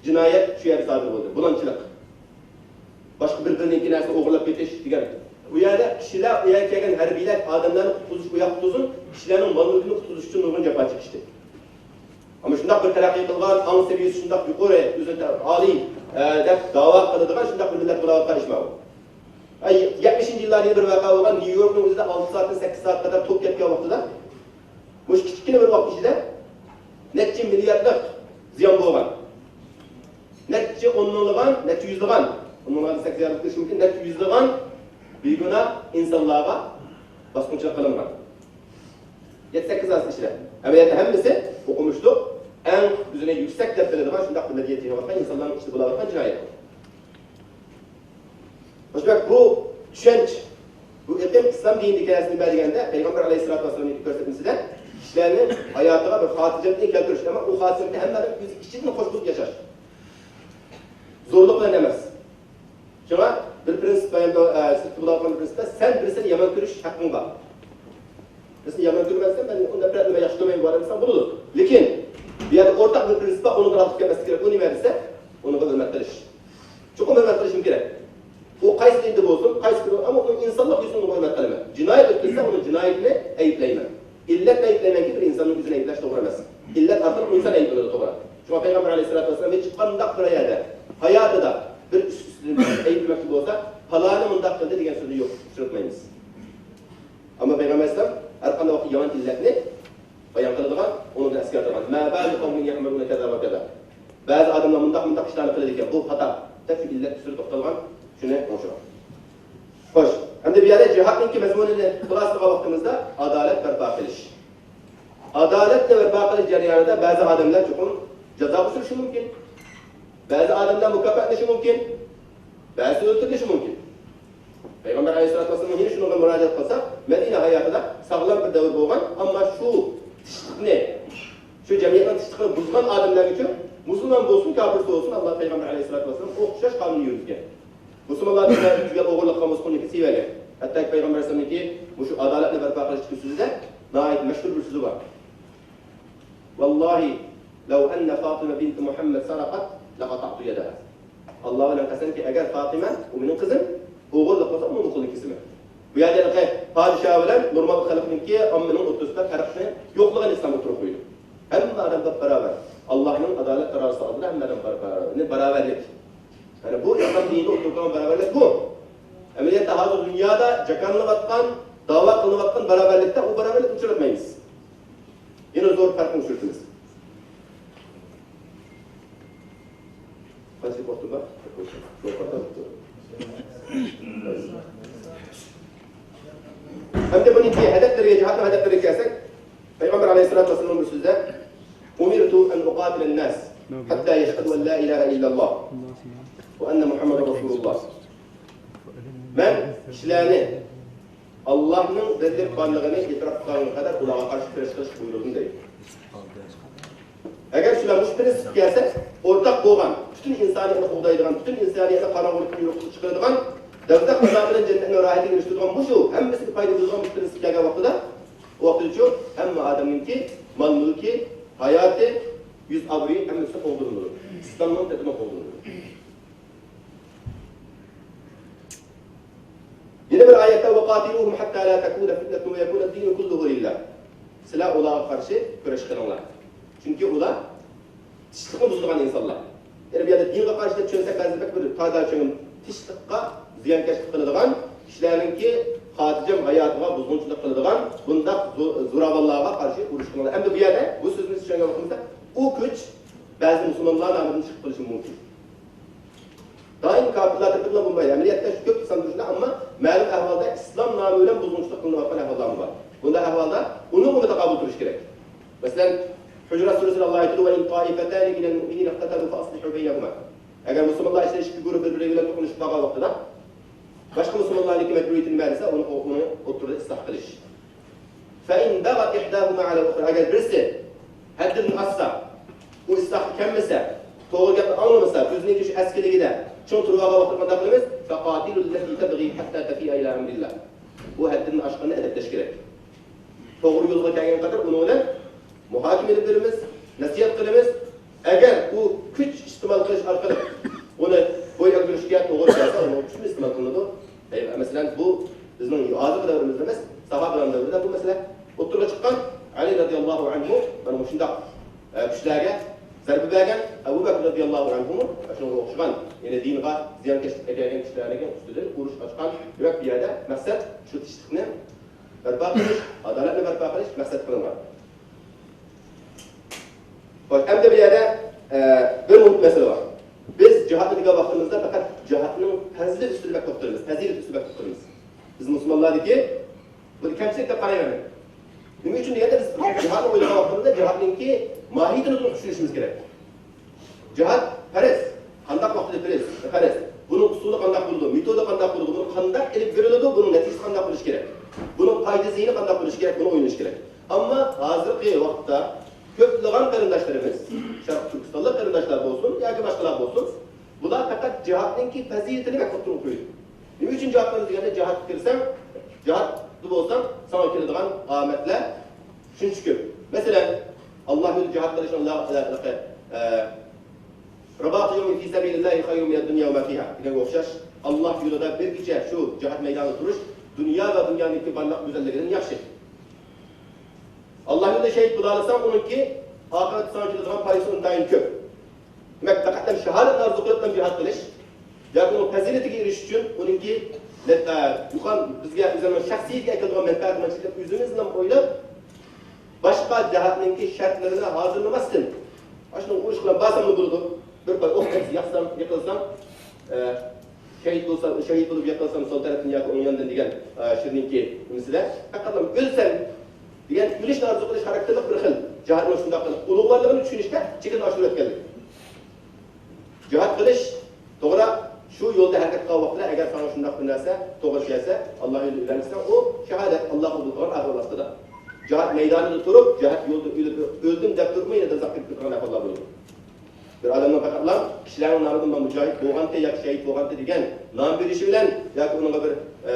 جىنايەت شۇ يەردە سادىر بولدى. بۇلاڭچىلىق. باشقا بىر-بىرىنىڭكى نەرسىنى ئوغرىلاپ كېتىش دېگەن. بۇ يەردە كىشىلەر، ئۇ يەردە كەلگەن ھەربىيلەر ئادەملەرنى قۇتقۇزۇش، ئۇ ياققا تۇرسۇن، كىشىلەرنىڭ مال-مۈلكىنى قۇتقۇزۇش ئۈچۈن نۇرغۇن جاپا چېكىشتى. ئەمما شۇنداق بىر تەرەققىي قىلغان، ئاڭ سەۋىيەسى شۇنداق يۇقىرى، ئۆزىنى ئالىي، ئە، دەپ داۋا قىلىدىغان شۇنداق بىر مىللەت بولاۋاتقان ئىش ماۋۇ. ئەي، يەتمىشىنچى يىللاردا يەنە بىر ۋەقە بولغان، نيۇ يوركنىڭ ئۆزىدە ئالتە سائەتتىن سەككىز سائەتكە قەدەر توك كەتكەن ۋاقتىدا، مۇشۇ كىچىككىنە بىر ۋاقىت ئىچىدە نەچچە مىلياردلىق زىيان بولغان. نەچچە ئون مىڭلىغان، نەچچە يۈزلىغان، ئون مىڭلىغان دېسەك زىيان قىلىشى مۇمكىن، نەچچە يۈزلىغان بىگۇناھ ئىنسانلارغا باسقۇنچىلىق قىلىنغان. يەتتە سەككىز ئاز ئىچىدە. ئەمەلىيەتتە ھەممىسى ئوقۇمۇشلۇق، ئەڭ ئۆزىنى يۈكسەك دەپ بىلىدىغان، شۇنداق بىر مەدەنىيەت يېتىۋاتقان ئىنسانلارنىڭ ئىچىدە بولاۋاتقان جىنايەت. شۇنداق بۇ چۈشەنچە، بۇ ئېقىم ئىسلام دىنىدىكى نەرسە نېمە دېگەندە، پەيغەمبەر ئەلەيھىسسالاتۇ ۋەسسالامنىڭ كۆرسەتمىسىدە كىشىلەرنىڭ ھاياتىغا بىر خاتىرجەملىكنى كەلتۈرۈش، ئەمما ئۇ خاتىرجەملىكنى ھەممە ئادەم ئۆزى ئىچىدىن خوش بولۇپ ياشاش. زورلۇق بىلەن ئەمەس. شۇڭا بىر پرىنسىپ بايان، ئە، سىرتتا بولىدىغان بىر پرىنسىپتا، سەن بىرسىنى يامان كۆرۈش ھەققىڭ بار. بىرسىنى يامان كۆرمەيسەن، مەن ئۇنى نەپرەتلىمەي، ياخشى كۆرمەيمەن، بۇ ئادەم دېسەڭ بولىدۇ. لېكىن بۇ يەردە ئورتاق بىر پرىنسىپ بار، ئۇنىڭغا راستلىق كەلمەسلىك كېرەك. ئۇ نېمە دېسە، ئۇنىڭغا ھۆرمەت قىلىش. چوقۇم ھۆرمەت قىلىشىم كېرەك. ئۇ قايسى دىندا بولسۇن، قايسى كىمدە، ئەمما ئۇنىڭ ئىنسانلىق يۈزىدىن ئۇنى ھۆرمەت قىلىمەن. جىنايەت ئۆتكۈزسە، ئۇنىڭ جىنايىتىنى ئەيىبلەيمەن. ئىللەتنى ئەيىبلەيمەنكى، بىر ئىنساننىڭ ئۆزىنى ئەيىبلەش توغرا ئەمەس. ئىللەت ئارقىلىق ئىنسان ئەيىبلىنىدۇ، توغرا. شۇڭا پەيغەمبەر ئەلەيھىسسالاتۇ ۋەسسالام ھېچقانداق بىر يەردە ھاياتىدا بىر ئۈست-ئۈستىدىن ئەيىبلىمەكچى بولسا، پالانى مۇنداق قىلدى دېگەن سۆزنى يوق، ئۇچراتمايمىز. ئەمما پەيغەمبەر ئەلەيھىسسالام ھەر قانداق ۋاقىتتا يامان ئىللەتنى بايان قىلىدىغان، ئۇنى ئەسكەرتىدىغان. ما بال قومىن يەئمۇلۇنە كەزا ۋە كەزا. بەزى ئادەملەر مۇنداق، مۇنداق ئىشلارنى قىلىدىكەن، بۇ خاتا، دەپ شۇ ئىللەت ئۈستىدە توختالغان، شۇنى ئوڭشىغان. خوش، ئەمدى بۇ يەردە جىھادنىڭكى مەزمۇنىنى خۇلاسىلىغان ۋاقتىمىزدا ئادالەت بەرپا قىلىش. ئادالەتنى بەرپا قىلىش جەريانىدا بەزى ئادەملەر چوقۇم جازاغا ئۇچرىشى مۇمكىن. بەزى ئادەملەر مۇكاپاتلىنىشى مۇمكىن. بەزىسى ئۆلتۈرۈلۈشى مۇمكىن. پەيغەمبەر ئەلەيھىسسالاتۇ ۋەسسالام يەنە شۇنىڭغا مۇراجىئەت قىلساق، مەدىنە ھاياتىدا ساغلام بىر دەۋر بولغان، ئەمما شۇ تىنچلىقنى، شۇ جەمئىيەتنىڭ تىنچلىقىنى بۇزغان ئادەملەرگىچۇ، مۇسۇلمان بولسۇن، كاپىر بولسۇن، ئاللا پەيغەمبەر ئەلەيھىسسالاتۇ ۋەسسالام ئوخشاش قانۇن يۈرگۈزگەن. مۇسۇلمانلار بىلەن تۈگەل ئوغرىلىق قىلغان بولسا، قولىنى كېسىۋەرگەن. ھەتتاكى پەيغەمبەر ئەلەيھىسسالامنىڭكى مۇشۇ ئادالەتنى بەرپا قىلىشتىكى سۆزىدە ناھايىتى مەشھۇر بىر سۆزى بار. ۋاللاھى لەۋ ئەننە فاتىمە بىنتە مۇھەممەد سەرەقەت لەقەتەئتۇ يەدەھا. ئاللا بىلەن قەسەمكى، ئەگەر فاتىمە، ئۇ مېنىڭ قىزىم، ئوغرىلىق قىلسا، ئۇنىڭ قولىنى كېسىمەن. بۇ يەردە ھېلىقى پادىشاھ بىلەن نورمال خەلقنىڭكى، ئاممىنىڭ ئوتتۇرىسىدا پەرقنى يوقلىغان ئىسلام ئوتتۇرىغا قويىدۇ. ھەممە ئادەم بەرابەر. ئاللاھنىڭ ئادالەت تارازىسى ئالدىدا ھەممە ئادەم بەرابەر. يەنى بەرابەرلىك. يەنى بۇ ئىسلام دىنىدا ئوتتۇرىغا قويغان بەرابەرلىك بۇ. ئەمەلىيەتتە ھازىر دۇنيادا جاكارلىنىۋاتقان، داۋا قىلىنىۋاتقان بەرابەرلىكتە ئۇ بەرابەرلىكنى ئۇچراتمايمىز. يەنە زور پەرقنى ئۇچرىتىمىز. قانچىلىك ۋاقتىم بار؟ ئەمدى بۇنىڭكى ھەدەپلىرىگە، جىھادنىڭ ھەدەپلىرىگە كەلسەك، پەيغەمبەر ئەلەيھىسسالاتۇ ۋەسسالامنىڭ بىر سۆزىدە، «أمرت أن أقاتل الناس حتى يشهدوا أن لا إله إلا الله وأن محمدا رسول الله.» مەن كىشىلەرنى ئاللاھنىڭ بىرلىك بارلىقىنى ئېتىراپ قىلغانغا قەدەر ئۇلارغا قارشى كۈرەش قىلىشقا بۇيرۇلدۇم دەيدۇ. ئەگەر شۇلار مۇشۇ پىرىنسىپكە كەلسە، ئورتاق بولغان، پۈتۈن ئىنسانىيەتنى قوغدايدىغان، پۈتۈن ئىنسانىيەتنى قاراڭغۇلۇقتىن يورۇققا چىقىرىدىغان، دوزاخ ئازابىدىن جەننەتنىڭ راھىتىگە ئېرىشتۈرىدىغان مۇشۇ ھەممىسىگە پايدا بولىدىغان مۇشۇ پىرىنسىپكە كەلگەن ۋاقتىدا، ئۇ ۋاقتىدىچۇ ھەممە ئادەمنىڭكى مال-مۈلكى، ھاياتى، يۈز-ئابرۇيى ھەممىسى قوغدىلىدۇ. ئىسلامنىڭ تېپىنى قوغدىلىدۇ. يەنە بىر ئايەتتە، «وقاتلوهم حتى لا تكون فتنة ويكون الدين كله لله.» سىلەر ئۇلارغا قارشى كۈرەش قىلىڭلار. چۈنكى ئۇلار تىنچلىقنى بۇزىدىغان ئىنسانلار. يەنى بۇ يەردە دىنغا قارشى دەپ چۈشەنسەك، بەزى بەك بىر تادا چۈشەنگەن، تىنچلىققا زىيانكەشلىك قىلىدىغان، كىشىلەرنىڭكى خاتىرجەم ھاياتىغا بۇزغۇنچىلىق قىلىدىغان بۇنداق زو-، زوراۋانلارغا قارشى ئۇرۇش قىلىڭلار. ئەمدى بۇ يەردە بۇ سۆزنى چۈشەنگەن ۋاقتىمىزدا، ئۇ كۈچ بەزى مۇسۇلمانلار نامىدىن چىقىپ قېلىشى مۇمكىن. دائىم كاپىرلار تەرىپىدىن بولمايدۇ. ئەمەلىيەتتە شۇ كۆپ ساندۇرۇشلار، ئەمما مەلۇم ئەھۋالدا ئىسلام نامى بىلەن بۇزغۇنچىلىق قىلىنىۋاتقان ئەھۋاللارمۇ بار. بۇنداق ئەھۋالدا ئۇنىڭغا تاقابىل تۇرۇش كېرەك. مەسىلەن، ھۇجۇرات سۈرىسىدە ئاللا ئېيتىدۇ، «وإن طائفتان من المؤمنين اقتتلوا فأصلحوا بينهما.» ئەگەر مۇسۇلمانلار ئىچىدە ئىككى گۇرۇھ بىر-بىرى بىلەن توقۇنۇشۇپ قالغان ۋاقتىدا، باشقا مۇسۇلمانلارنىڭكى مەجبۇرىيىتى نېمە دېسە، ئۇنى، ئۇنى ئوتتۇرىدا ئىسلاھ قىلىش. فإن بغت إحداهما على الأخرى، ئەگەر بىرسى ھەددىدىن ئاشسا، ئۇ ئىسلاھقا كەلمىسە، توغرا گەپنى ئاڭلىمىسا، ئۆزىنىڭكى شۇ ئەسكىلىكىدە چىڭ تۇرۇۋالغان ۋاقتىدا قانداق قىلىمىز؟ فقاتلوا التي تبغي حتى تفيء إلى أمر الله. ئۇ ھەددىدىن ئاشقاننى ئەدەپلەش كېرەك. توغرا يولغا كەلگەن قەدەر ئۇنىڭ بىلەن مۇھاكىمە ئېلىپ بېرىمىز، نەسىھەت قىلىمىز. ئەگەر ئۇ كۈچ ئىستېمال قىلىش ئارقىلىق ئۇنى بويۇن ئەگدۈرۈشكە توغرا كەلسە، ئۇنىڭ كۈچىمۇ ئىستېمال قىلىنىدۇ. ئەي، مەسىلەن، بۇ بىزنىڭ ھازىرقى دەۋرىمىزدە ئەمەس، ساھابىلەرنىڭ دەۋرىدە بۇ مەسىلە ئوتتۇرىغا چىققان. ئەلى رەزىياللاھۇ ئەنھۇ مانا مۇشۇنداق، ئە، كۈچلەرگە زەربە بەرگەن. ئەبۇ بەكىر رەزىياللاھۇ ئەنھۇمۇ شۇنىڭغا ئوخشىغان، يەنى دىنغا زىيانكەشلىك ئەكەلگەن كىشىلەرنىڭ ئۈستىدىن ئۇرۇش ئاچقان. دېمەك، بۇ يەردە مەقسەت شۇ تىنچلىقنى بەرپا قىلىش، ئادالەتنى بەرپا قىلىش مەقسەت قىلىنغان. خوش، ئەمدى بۇ يەردە، ئە، بىر مۇھىم مەسىلە بار. بىز جىھادنى دېگەن ۋاقتىمىزدا پەقەت جىھادنىڭ پەزىلىتى ئۈستىدە بەك توختىلىمىز، پەزىلىتى ئۈستىدە بەك توختىلىمىز. بىز مۇسۇلمانلاردىكى بۇنى كەمچىلىك دەپ قارايمەن. نېمە ئۈچۈن دېگەندە، بىز جىھادنى ئويلىغان ۋاقتىمىزدا جىھادنىڭكى ماھىيىتىنى تولۇق چۈشىنىشىمىز كېرەك. جىھاد پەرز. قانداق ۋاقتىدا پەرز؟ پەرز. بۇنىڭ ئۇسۇلى قانداق بولىدۇ؟ مېتودى قانداق بولىدۇ؟ بۇنى قانداق ئېلىپ بېرىلىدۇ؟ بۇنىڭ نەتىجىسى قانداق بولۇشى كېرەك؟ بۇنىڭ پايدا زىيىنى قانداق بولۇشى كېرەك؟ بۇنى ئويلىنىش كېرەك. ئەمما ھازىرقى ۋاقىتتا كۆپلىگەن قېرىنداشلىرىمىز، شەرقىي تۈركىستانلىق قېرىنداشلار بولسۇن ياكى باشقىلار بولسۇن، بۇلار پەقەت جىھادنىڭكى پەزىلىتىنى بەك ئوتتۇرىغا قويىدۇ. نېمە ئۈچۈن جىھاد قىلىمىز دېگەندە، جىھادقا كىرسەڭ، جىھادتا بولساڭ، ساڭا كېلىدىغان ئامەتلەر شۇنچە كۆپ. مەسىلەن، ئاللا يولىدا جىھاد قىلىشنىڭ لا-، لا-، لا-، ئە، «رباط يوم في سبيل الله خير من الدنيا وما فيها» دېگەنگە ئوخشاش، ئاللا يولىدا بىر كېچە شۇ جىھاد مەيدانىدا تۇرۇش دۇنيا ۋە دۇنيانىڭكى بارلىق گۈزەللىكىدىن ياخشى. ئاللا يولىدا شېھىت بولالايسەن، ئۇنىڭكى ئاقىۋەتتە ساڭا كېلىدىغان پايدىسى ئىنتايىن كۆپ. دېمەك، پەقەت شاھادەتنى ئارزۇ قىلىپلا جىھاد قىلىش ياكى ئۇنىڭ پەزىلىتىگە ئېرىشىش ئۈچۈن ئۇنىڭكى نەت-، ئە، يۇقان بىزگە ئۆزىنىڭ شەخسىيىتىگە ئەكېلىدىغان مەنپەئەتىنى ئۆزىمىزلا ئويلاپ، باشقا جەھەتنىڭكى شەرتلىرىنى ھازىرلىماستىن، ئاشۇنىڭ ئۇرۇش قىلىپ بارساملا بولىدۇ. بىر پاي ئوق ياقسام، يىقىلسام، ئە، شېھىت بولسام، شېھىت بولۇپ يىقىلسام سول تەرەپتىن ياكى ئوڭ ياندىن دېگەن، ئە، شىرنىڭكى نېمىسىدە، پەقەتلا ئۆلسەم دېگەن، ئۆلۈشنى ئارزۇ قىلىش خاراكتېرلىك بىر خىل جىھادنىڭ شۇنداق قىلىپ ئۇلۇغۋارلىقىنى چۈشىنىشتە چېكىدىن ئاشۇرۇپ ئۆتكەنلىك. جىھاد قىلىش توغرا، شۇ يولدا ھەرىكەت قىلغان ۋاقتىدا ئەگەر ساڭا شۇنداق بىر نەرسە توغرا كەلسە، ئاللا يولىدا ئۆلەلمىسەڭ، ئۇ شاھادەت، ئاللا قوبۇل قىلغان ئەھۋال ئاستىدا. جىھاد مەيدانىدا تۇرۇپ، جىھاد يولىدا ئۆلۈپ، ئۆلدۈم دەپ تۇرۇپمۇ يەنە دوزاخقا كىرىپ كېتىدىغان ئەھۋاللار بولىدۇ. بىر ئادەمنىڭ پەقەتلا كىشىلەرنىڭ نامىدىن مەن مۇجاھىد بولغانتى ياكى شەھىت بولغانتى دېگەن نام بېرىشى بىلەن ياكى ئۇنىڭغا بىر، ئە،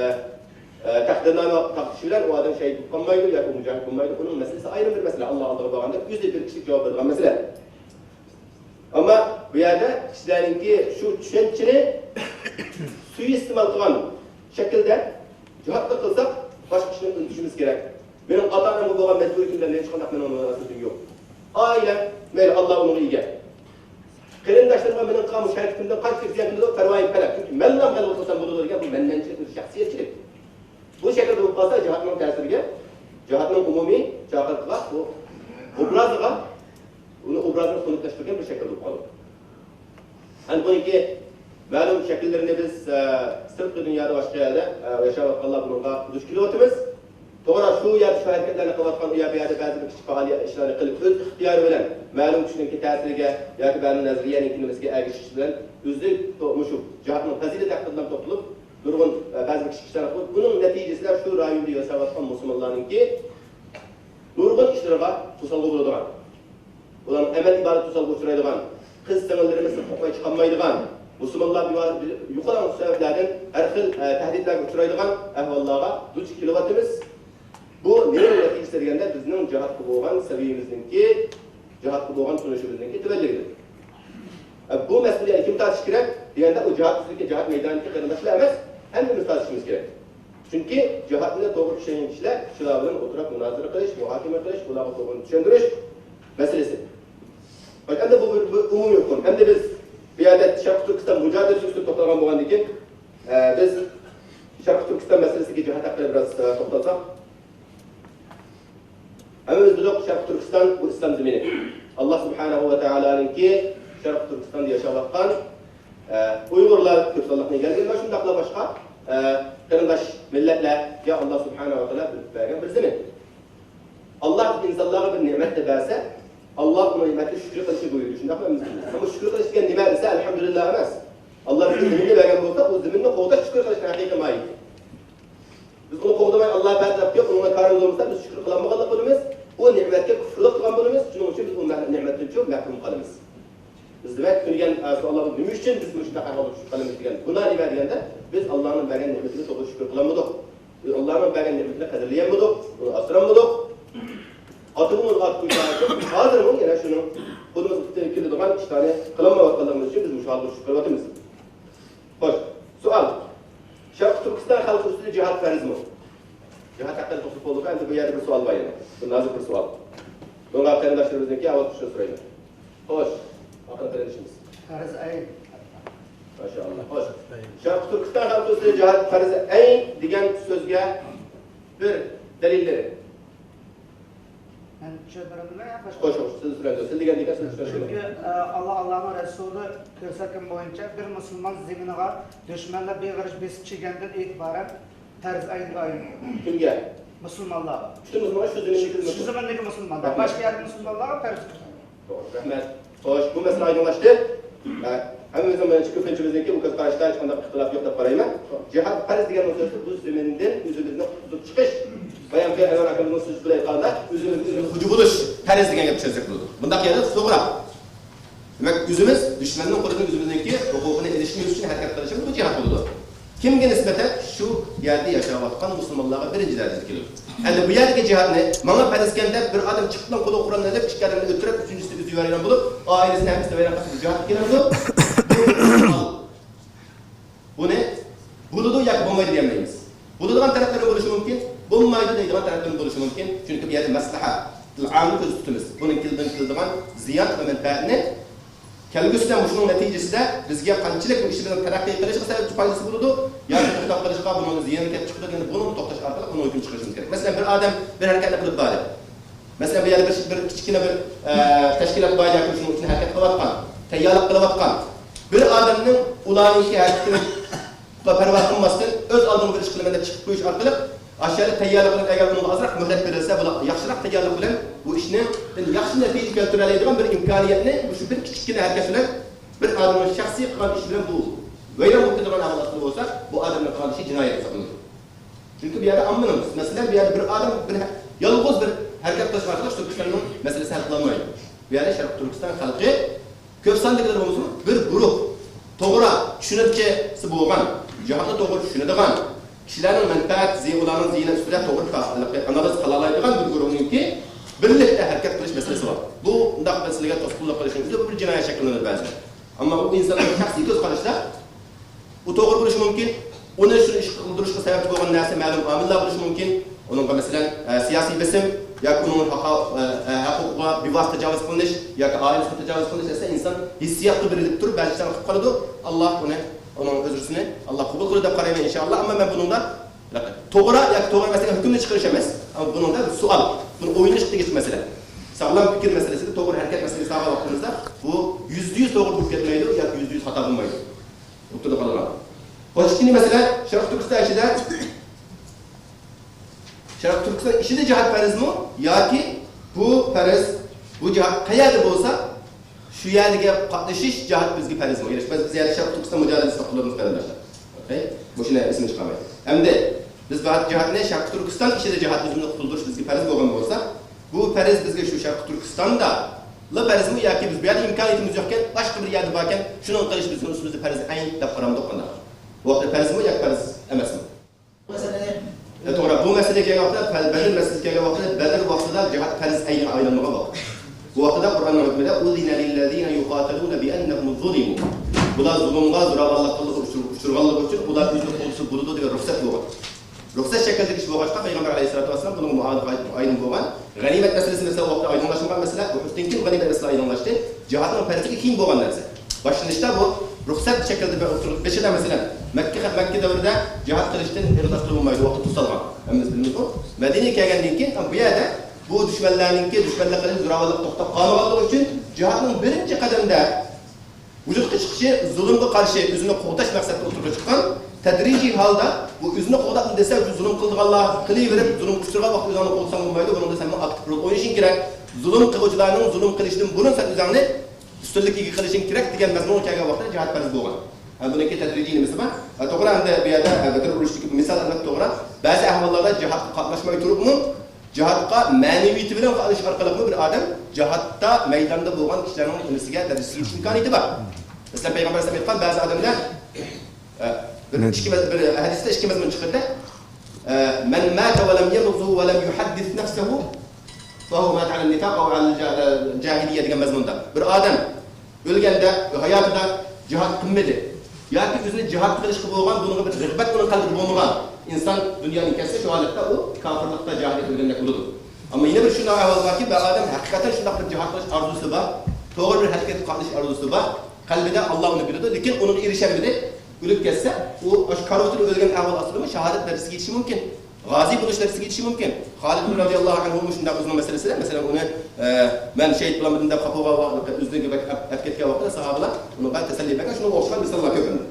ئە، تەقدىرنامە تارقىتىشى بىلەن ئۇ ئادەم شەھىت بولۇپ قالمايدۇ ياكى مۇجاھىد بولمايدۇ. ئۇنىڭ مەسىلىسى ئايرىم بىر مەسىلە. ئاللا ئالدىغا بارغاندا ئۆزى بىر كىشىلىك جاۋاب بېرىدىغان مەسىلە. ئەمما بۇ يەردە كىشىلەرنىڭكى شۇ چۈشەنچىنى سۇيىئىستېمال قىلغان شەكىلدە جىھادنى قىلساق، باشقا ئىشنى ئۇنتۇشىمىز كېرەك. مېنىڭ ئاتا-ئانامغا بولغان مەجبۇرىيىتىم بىلەن ھېچقانداق مېنىڭ مۇناسىۋىتىم يوق. ئائىلەم، مەيلى، ئاللا ئۇنىڭغا ئىگە. قېرىنداشلىرىمغا مېنىڭ قىلغان مۇشۇ ھەرىكىتىمدىن قانچىلىك زىيان كېلىدۇ، پەرۋايىم پەلەك. چۈنكى مەنلا غەلىبە قىلسام بولىدۇ دېگەن بۇ مەنمەنچىلىك، بىر شەخسىيەتچىلىك. بۇ شەكىلدە بولۇپ قالسا، جىھادنىڭ تەسىرىگە، جىھادنىڭ ئومۇمىي چاقىرىقىغا بۇ ئوبرازىغا، ئۇنى ئوبرازىنى خۇنۈكلەشتۈرگەن بىر شەكىل بولۇپ قالىدۇ. ئەمدى بۇنىڭكى مەلۇم شەكىللىرىنى بىز، ئە، سىرتقى دۇنيادا، باشقا يەردە، ئە، ياشاۋاتقانلار بۇنىڭغا دۇچ كېلىۋاتىمىز. توغرا، شۇ يەردە شۇ ھەرىكەتلەرنى قىلىۋاتقان، ئۇ يەر، بۇ يەردە بەزى بىر كىچىك پائالىيەت ئىشلارنى قىلىپ، ئۆز ئىختىيارى بىلەن مەلۇم كىشىنىڭكى تەسىرىگە ياكى بەزى نەزەرىيەنىڭكى نېمىسىگە ئەگىشىش بىلەن ئۆزى تو-، مۇشۇ جىھادنىڭ پەزىلىتى ھەققىدە توختىلىپ، نۇرغۇن، ئە، بەزى بىر كىچىك ئىشلارنى قىلىپ، بۇنىڭ نەتىجىسىدە شۇ رايوندا ياشاۋاتقان مۇسۇلمانلارنىڭكى نۇرغۇن ئىشلىرىغا توسالغۇ بولىدىغان، ئۇلارنىڭ ئەمەل ئىبادىتى توسالغۇغا ئۇچرايدىغان، قىز سىڭىللىرىمىز سىرتقا چىقالمايدىغان، مۇسۇلمانلار بىۋاسىتە يۇقىرى سەۋەبلەردىن ھەر خىل، ئە، تەھدىتلەرگە ئۇچرايدىغان ئەھۋاللارغا دۇچ كېلىۋاتىمىز. بۇ نېمىنىڭ نەتىجىسى دېگەندە، بىزنىڭ جىھادقا بولغان سەۋىيىمىزنىڭكى، جىھادقا بولغان تونۇشىمىزنىڭكى تۆۋەنلىكىدۇر. ئە، بۇ مەسىلىگە كىم تارتىشى كېرەك دېگەندە، ئۇ جىھاد ئۈستىدىكى، جىھاد مەيدانىدىكى قېرىنداشلار ئەمەس، ھەممىمىز تارتىشىمىز كېرەك. چۈنكى جىھادنى توغرا چۈشەنگەن كىشىلەر شۇلار بىلەن ئولتۇرۇپ مۇنازىرە قىلىش، مۇھاكىمە قىلىش، ئۇلارغا توغرا چۈشەندۈرۈش مەسىلىسى. ئەمدى بۇ بىر، بىر ئومۇمىي ئۇقۇم. ئەمدى بىز بۇ يەردە شەرقىي تۈركىستان مۇجادىلىسى ئۈستىدە توختالغان بولغاندىن كېيىن، ئە، بىز شەرقىي تۈركىستان مەسىلىسىدىكى جىھاد ھەققىدە بىراز، ئە، توختالساق. ھەممىمىز بىلدۇق، شەرقىي تۈركىستان بۇ ئىسلام زېمىنى. ئاللا سۇبھانەھۇ ۋە تائالانىڭكى شەرقىي تۈركىستاندا ياشاۋاتقان، ئە، ئۇيغۇرلار كۆپ سانلىق ئىگىلىگەن ۋە شۇنداقلا باشقا، ئە، قېرىنداش مىللەتلەرگە ئاللا سۇبھانەھۇ ۋە تائالا بېرىپ بەرگەن بىر زېمىن. ئاللا ئىنسانلارغا بىر نېمەتنى بەرسە، ئاللا ئۇ نېمەتكە شۈكۈر قىلىشنى بۇيرۇيدۇ. شۇنداقمۇ ئەمەسمۇ؟ ئەمما شۈكۈر قىلىش دېگەن نېمە دېسە، ئەلھەمدۇلىللا ئەمەس. ئاللا بىزگە زېمىننى بەرگەن بولسا، ئۇ زېمىننى قوغداش شۈكۈر قىلىشنىڭ ھەقىقىي ماھىيىتى. بىز ئۇنى قوغدىماي، ئاللا بەردى دەپ قويۇپ، ئۇنىڭغا كارىمىز بولمىسا، بىز شۈكۈر قىلالمىغانلىق بولىمىز. ئۇ نېمەتكە كۇفرلۇق قىلغان بولىمىز. شۇنىڭ ئۈچۈن بىز ئۇ نېمەتتىن چوڭ مەھرۇم قالىمىز. بىز دېمەك، كۈتۈلگەن، ئە، سوئاللار، نېمە ئۈچۈن بىز مۇشۇنداق ئەھۋالغا چۈشۈپ قالىمىز دېگەن گۇناھ نېمە دېگەندە، بىز ئاللانىڭ بەرگەن نېمىتىنى توغرا شۈكۈر قىلالمىدۇق. بىز ئاللانىڭ بەرگەن نېمىتىنى قەدىرلىيەلمىدۇق، ئۇنى ئاسرىيالمىدۇق. ئاتىمىز ئاتقۇچە ھازىرمۇ يەنە شۇنىڭ قولىمىزغا كېلىدىغان ئىشلارنى قىلالمايۋاتقانلىقىمىز ئۈچۈن بىز مۇشۇ ھالدا چۈشۈپ قېلىۋاتىمىز. خوش، سوئال. شەرقىي تۈركىستان خەلقى ئۈستىدە جىھاد پەرزمۇ؟ جىھاد ھەققىدە توختىلىپ بولدۇق، ئەمدى بۇ يەردە بىر سوئال بار يەنە. بىر نازۇك بىر سوئال. بۇنىڭغا قېرىنداشلىرىمىزنىڭكى ئاۋاز قوشۇشىنى سورايمەن. خوش، ئاخىرقى قېرىندىشىمىز. پەرز ئەين. ماشائاللا. خوش. شەرقىي تۈركىستان خەلقى ئۈستىدە جىھاد پەرز ئەين دېگەن سۆزگە بىر دەلىللىرى. مەن چۈشەندۈرەمدىمۇ يا باشقا؟ خوش، خوش، سىز چۈشەندۈرۈڭ. سىز دېگەن دېگەن سىز چۈشەندۈرۈڭ. چۈنكى، ئە، ئاللا، ئاللانىڭ رەسۇلى كۆرسەتكەن بويىچە بىر مۇسۇلمان زېمىنىغا دۈشمەنلەر بىر قېرىش بېسىپ كەلگەندىن ئېتىبارەن پەرز ئەينگە ئايلىنىدۇ. كىمگە؟ مۇسۇلمانلارغا. پۈتۈن مۇسۇلمانلار شۇ زېمىندىكى شۇ زېمىندىكى مۇسۇلمانلار. رەھمەت. باشقا يەردىكى مۇسۇلمانلارغا پەرز. توغرا، رەھمەت. خوش، بۇ مەسىلە ئايدىڭلاشتى. ھە، ھەممىمىزنىڭ، مېنىڭچە، كۆپىنچىمىزنىڭكى بۇ كۆز قاراشتا ھېچقانداق ئىختىلاپ يوق دەپ قارايمەن. جىھاد پەرز دېگەن سۆز بۇ زېمىندىن ئۆزىمىزنى قۇتۇلۇپ چىقىش. بايامقى ئەنۋەر ئاكىمىزنىڭ سۆزى بىلەن ئېيتقاندا، ئۆزىمىزگە ئۆزىمىز خوجا بولۇش پەرز دېگەن گەپنى چۈشەنسەك بولىدۇ. بۇنداق يەردە توغرا. دېمەك، ئۆزىمىز دۈشمەننىڭ قولىدىن ئۆزىمىزنىڭكى ھوقۇقىنى ئېلىشىمىز ئۈچۈن ھەرىكەت قىلىشىمىز بۇ جىھاد بولىدۇ. كىمگە نىسبەتەن؟ شۇ يەردە ياشاۋاتقان مۇسۇلمانلارغا بىرىنچى دەرىجىدە كېلىدۇ. ئەمدى بۇ يەردىكى جىھادنى ماڭا پەرزكەن دەپ بىر ئادەم چىقىپ بىلەن قولىغا قورالنى ئېلىپ، ئىككى ئادەمنى ئۆلتۈرۈپ، ئۈچىنچىسى ئۆزى ۋەيران بولۇپ، ئائىلىسىنى ھەممىسىنى ۋەيران قىلسا، بۇ جىھادقا كىرەمدۇ؟ بۇ بۇنى بولىدۇ ياكى بولمايدۇ دېيەلمەيمىز. بولىدىغان تەرەپلىرى بولۇشى مۇمكىن، بولمايدۇ دەيدىغان تەرەپلىرى بولۇشى مۇمكىن. چۈنكى بۇ يەردە مەسلىھەت، ئامىل كۆزدە تۇتىمىز. بۇنىڭ كېلىدىغان زىيان ۋە مەنپەئەتنى كەلگۈسىدە مۇشۇنىڭ نەتىجىسىدە بىزگە قانچىلىك بۇ ئىشىمىزنىڭ تەرەققىي قىلىشىغا سەۋەبچى پايدىسى بولىدۇ ياكى توختاپ قېلىشىغا بۇنىڭ زىيىنى كېلىپ چىقىدۇ دېگەندە، بۇنىڭغا توختاش ئارقىلىق بۇنىڭ ھۆكۈم چىقىرىشىمىز كېرەك. مەسىلەن، بىر ئادەم بىر ھەرىكەتنى قىلىپ بارىدۇ. مەسىلەن، بۇ يەردە بىر، بىر كىچىككىنە بىر، ئە، تەشكىلات بار ياكى شۇنىڭ ئۈچۈن ھەرىكەت قىلىۋاتقان، تەييارلىق قىلىۋاتقان. بىر ئادەمنىڭ ئۇلارنىڭكى ھەرىكىتىنى پەرۋا قىلماستىن، ئۆز ئالدىڭغا بىر ئىش قىلىمەن دەپ چىقىپ قويۇش ئارقىلىق، ئاشۇ يەردە تەييارلىق بىلەن، ئەگەر ئۇنىڭغا ئازراق مۆھلەت بېرىلسە، بۇلار ياخشىراق تەييارلىق بىلەن بۇ ئىشنى ياخشى نەتىجە كەلتۈرەلەيدىغان بىر ئىمكانىيەتنى مۇشۇ بىر كىچىككىنە ھەرىكەت بىلەن، بىر ئادەمنىڭ شەخسىي قىلغان ئىشى بىلەن بۇ ۋەيران بولۇپ كېتىدىغان ئەھۋال ئاستىدا بولسا، بۇ ئادەمنىڭ قىلغان ئىشى جىنايەت ھېسابلىنىدۇ. چۈنكى بۇ يەردە ئاممىنىڭ، مەسىلەن، بۇ يەردە بىر ئادەم بىر ھە-، يالغۇز بىر ھەرىكەت قىلىش ئارقىلىق تۈركىستاننىڭ مەسىلىسى ھەل قىلالمايدۇ. بۇ يەردە شەرقىي تۈركىستان خەلقى كۆپ ساندىكىلەر بولمىسىمۇ، بىر گۇرۇھ، توغرا چۈشىنىشكىسى بولغان، جىھادنى توغرا چۈشىنىدىغان، كىشىلەرنىڭ مەنپەئەت، زىيان، ئۇلارنىڭ زىيىنى ئۈستىدە توغرا تا-، ئانالىز قىلالايدىغان بىر گۇرۇھنىڭكى بىرلىكتە ھەرىكەت قىلىش مەسىلىسى بار. بۇ، ئۇنداق مەسىلىگە توسقۇنلۇق قىلىشنىڭ ئۆزى بىر جىنايەت شەكىللىنىدۇ بەزىدە. ئەمما ئۇ ئىنساننىڭ شەخسىي كۆز قارىشىدا ئۇ توغرا بولۇشى مۇمكىن. ئۇنى شۇ ئىش قىلدۇرۇشقا سەۋەبچى بولغان نەرسە مەلۇم ئامىللار بولۇشى مۇمكىن. ئۇنىڭغا، مەسىلەن، ئە، سىياسىي بېسىم ياكى ئۇنىڭ ھەق-، ئە، ئە، ھوقۇقىغا بىۋاسىتە تاجاۋۇز قىلىنىش ياكى ئائىلىسىگە تاجاۋۇز قىلىنىش، ئەسلى ئىنسان ھېسسىياتقا بېرىلىپ تۇرۇپ بەزى ئىشلارنى قىلىپ قالىدۇ. ئاللا ئۇنى، ئۇنىڭ ئۆزرىسىنى ئاللا قوبۇل قىلىدۇ دەپ قارايمەن، ئىنشائاللا. ئەمما مەن بۇنىڭدا توغرا ياكى توغرا ئەمەس دېگەن ھۆكۈمنى چىقىرىش ئەمەس. ئەمما بۇنىڭدا سوئال، بۇنى ئويلىنىش دېگۈچ مەسىلە. ساغلام پىكىر مەسىلىسىدە، توغرا ھەرىكەت مەسىلىسىگە سالغان ۋاقتىمىزدا بۇ يۈزدە يۈز توغرا بولۇپ كەتمەيدۇ ياكى يۈزدە يۈز خاتا بولمايدۇ. ئوتتۇرىدا قالغان. خوش، ئىككىنچى مەسىلە، شەرقىي تۈركىستان ئىچىدە، شەرقىي تۈركىستان ئىچىدە جىھاد پەرزمۇ ياكى بۇ پەرز، بۇ جىھاد قەيەردە بولسا، شۇ يەردىكى قاتنىشىش جىھاد بىزگە پەرزمۇ؟ يەنى بىز، بىز يەنە شەرقىي تۈركىستان مۇجاھىدىسىنى قىلىمىز، قېرىنداشلار. ئوكەي؟ مۇشۇنى ئېسىمدىن چىقارماي. ئەمدى بىز بۇ جىھادنى شەرقىي تۈركىستان ئىچىدە جىھاد ئۆزىمىزنى قۇتۇلدۇرۇش بىزگە پەرز بولغان بولسا، بۇ پەرز بىزگە شۇ شەرقىي تۈركىستاندا لا پەرزمۇ ياكى بىز بۇ يەردە ئىمكانىيىتىمىز يوقكەن، باشقا بىر يەردە باركەن، شۇنىڭ قىلىش بىزنىڭ ئۈستىمىزدە پەرز ئەين دەپ قارامدۇق قانداق؟ بۇ ۋاقىتتا پەرزمۇ ياكى پەرز ئەمەسمۇ؟ ئە، توغرا، بۇ مەسىلىگە كەلگەن ۋاقىتتا، پەل-، بەدر مەسىلىسىگە كەلگەن ۋاقىتتا، بەدر ۋاقتىدا جىھاد پەرز ئەينگە ئايلانمىغان ۋاقىت. بۇ ۋاقتىدا قۇرئاننىڭ ھۆكمىدە، أذن للذين يقاتلون بأنهم ظلموا. بۇلار زۇلۇمغا، زوراۋانلىققا ئۇچۇر-، ئۇچرىغانلىقى ئۈچۈن ئۇلار ئۆزىنى قوغدىسا بولىدۇ دېگەن رۇخسەت بولغان. رۇخسەت شەكلىدىكى ئىش بولغاچقا، پەيغەمبەر ئەلەيھىسسالاتۇ ۋەسسالام بۇنىڭغا مۇئايىن بولغان. غەنىيمەت مەسىلىسى مەسىلەن، ۋاقتىدا ئايدىڭلاشمىغان مەسىلە، ئۇھۇدتىن كېيىن غەنىيمەت مەسىلە ئايدىڭلاشتى. جىھادنىڭ پەرزلىكى كېيىن بولغان نەرسە. باشلىنىشتا بۇ رۇخسەت شەكلىدە بىر ئوتتۇرىغا، بېشىدا مەسىلەن، مەككە، مەككە دەۋرىدە جىھاد قىلىشتىن ئېغىرلاشتۇرۇلمايدۇ، ۋاقتى توسالغان. ھەممىمىز بىلىمىزغۇ. مەدىنىگە كەلگەندىن كېيىن، بۇ يەردە بۇ دۈشمەنلەرنىڭكى، دۈشمەنلەر قىلىش زوراۋانلىق توختاپ قالمىغانلىقى ئۈچۈن جىھادنىڭ بىرىنچى قەدەمدە ۋۇجۇدقا چىقىشى، زۇلۇمغا قارشى ئۆزىنى قوغداش مەقسەتتە ئوتتۇرىغا چىققان. تەدرىجىي ھالدا بۇ ئۆزىنى قوغداپمۇ دېسە، شۇ زۇلۇم قىلىدىغانلار قىلىۋېرىپ، زۇلۇمغا ئۇچرىغان ۋاقىتتا ئۆزۈڭنى قوغدىساڭ بولمايدۇ، بۇنىڭدا سەن ئاكتىپ رول ئوينىشىڭ كېرەك. زۇلۇم قىلغۇچىلارنىڭ زۇلۇم قىلىشىدىن بۇرۇن سەن ئۆزۈڭنى ئۈستۈنلۈككە ئىگە قىلىشىڭ كېرەك دېگەن مەزمۇنغا كەلگەن ۋاقىتتا جىھاد پەرز بولغان. ھە، بۇنىڭكى تەدرىجىي نېمىسى بار؟ ھە، توغرا، ئەمدى بۇ يەردە، ھە، بەدر ئۇرۇشىدىكى بۇ مىسال ئەلۋەتتە توغرا. بەزى ئەھۋاللاردا جىھادقا قاتناشماي تۇرۇپمۇ، جىھادقا مەنىۋىيىتى بىلەن قاتنىشىش ئارقىلىقمۇ بىر ئادەم جىھادتا مەيداندا بولغان كىشىلەرنىڭ نېمىسىگە، دەرىجىسىگە يېتىش ئىمكانىيىتى بار. مەسىلەن، پەيغەمبەر ئەلەيھىسسالام ئېيتقان بەزى ئادەملەر، ئە، بىر ئىككى مەز-، بىر ھەدىستە ئىككى مەزمۇن چىقىدۇ. ئە، من مات ولم يغزو ولم يحدث نفسه فهو مات على النفاق أو على الجا-، الجاهلية دېگەن مەزمۇندا. بىر ئادەم ئۆلگەندە، ھاياتىدا جىھاد قىلمىدى ياكى ئۆزىنى جىھاد قىلىشقا بولغان، بۇنىڭغا بىر رىغبەت ئۇنىڭ قەلبىدە بولمىغان ئىنسان دۇنيادىن كەتسە، شۇ ھالەتتە ئۇ كاپىرلىقتا جاھىلىيەتتە ئۆلگەندەك بولىدۇ. ئەمما يەنە بىر شۇنداق ئەھۋال باركى، بىر ئادەم ھەقىقەتەن شۇنداق بىر جىھاد قىلىش ئارزۇسى بار، توغرا بىر ھەرىكەتكە قاتنىشىش ئارزۇسى بار، قەلبىدە ئاللا ئۇنى بىلىدۇ، لېكىن ئۇنىڭغا ئېرىشەلمىدى. ئۆلۈپ كەتسە، ئۇ ئاشۇ كارىۋىتىدا ئۆلگەن ئەھۋال ئاستىدىمۇ شاھادەت دەرىجىسىگە يېتىشى مۇمكىن. غازى بولۇش دەرىجىسىگە يېتىشى مۇمكىن. خالىد رەزىياللاھۇ ئەنھۇمۇ شۇنداق ئۆزىنىڭ مەسىلىسىدە، مەسىلەن، ئۇنى، ئە، مەن شېھىت بولامدىم دەپ خاپا بولغان ۋاقىت، ئۆزىنى ئەپ كەتكەن ۋاقتىدا ساھابىلار ئۇنىڭغا تەسەللى بەرگەن، شۇنىڭغا ئوخشىغان مىساللار كۆپ ئەمدى.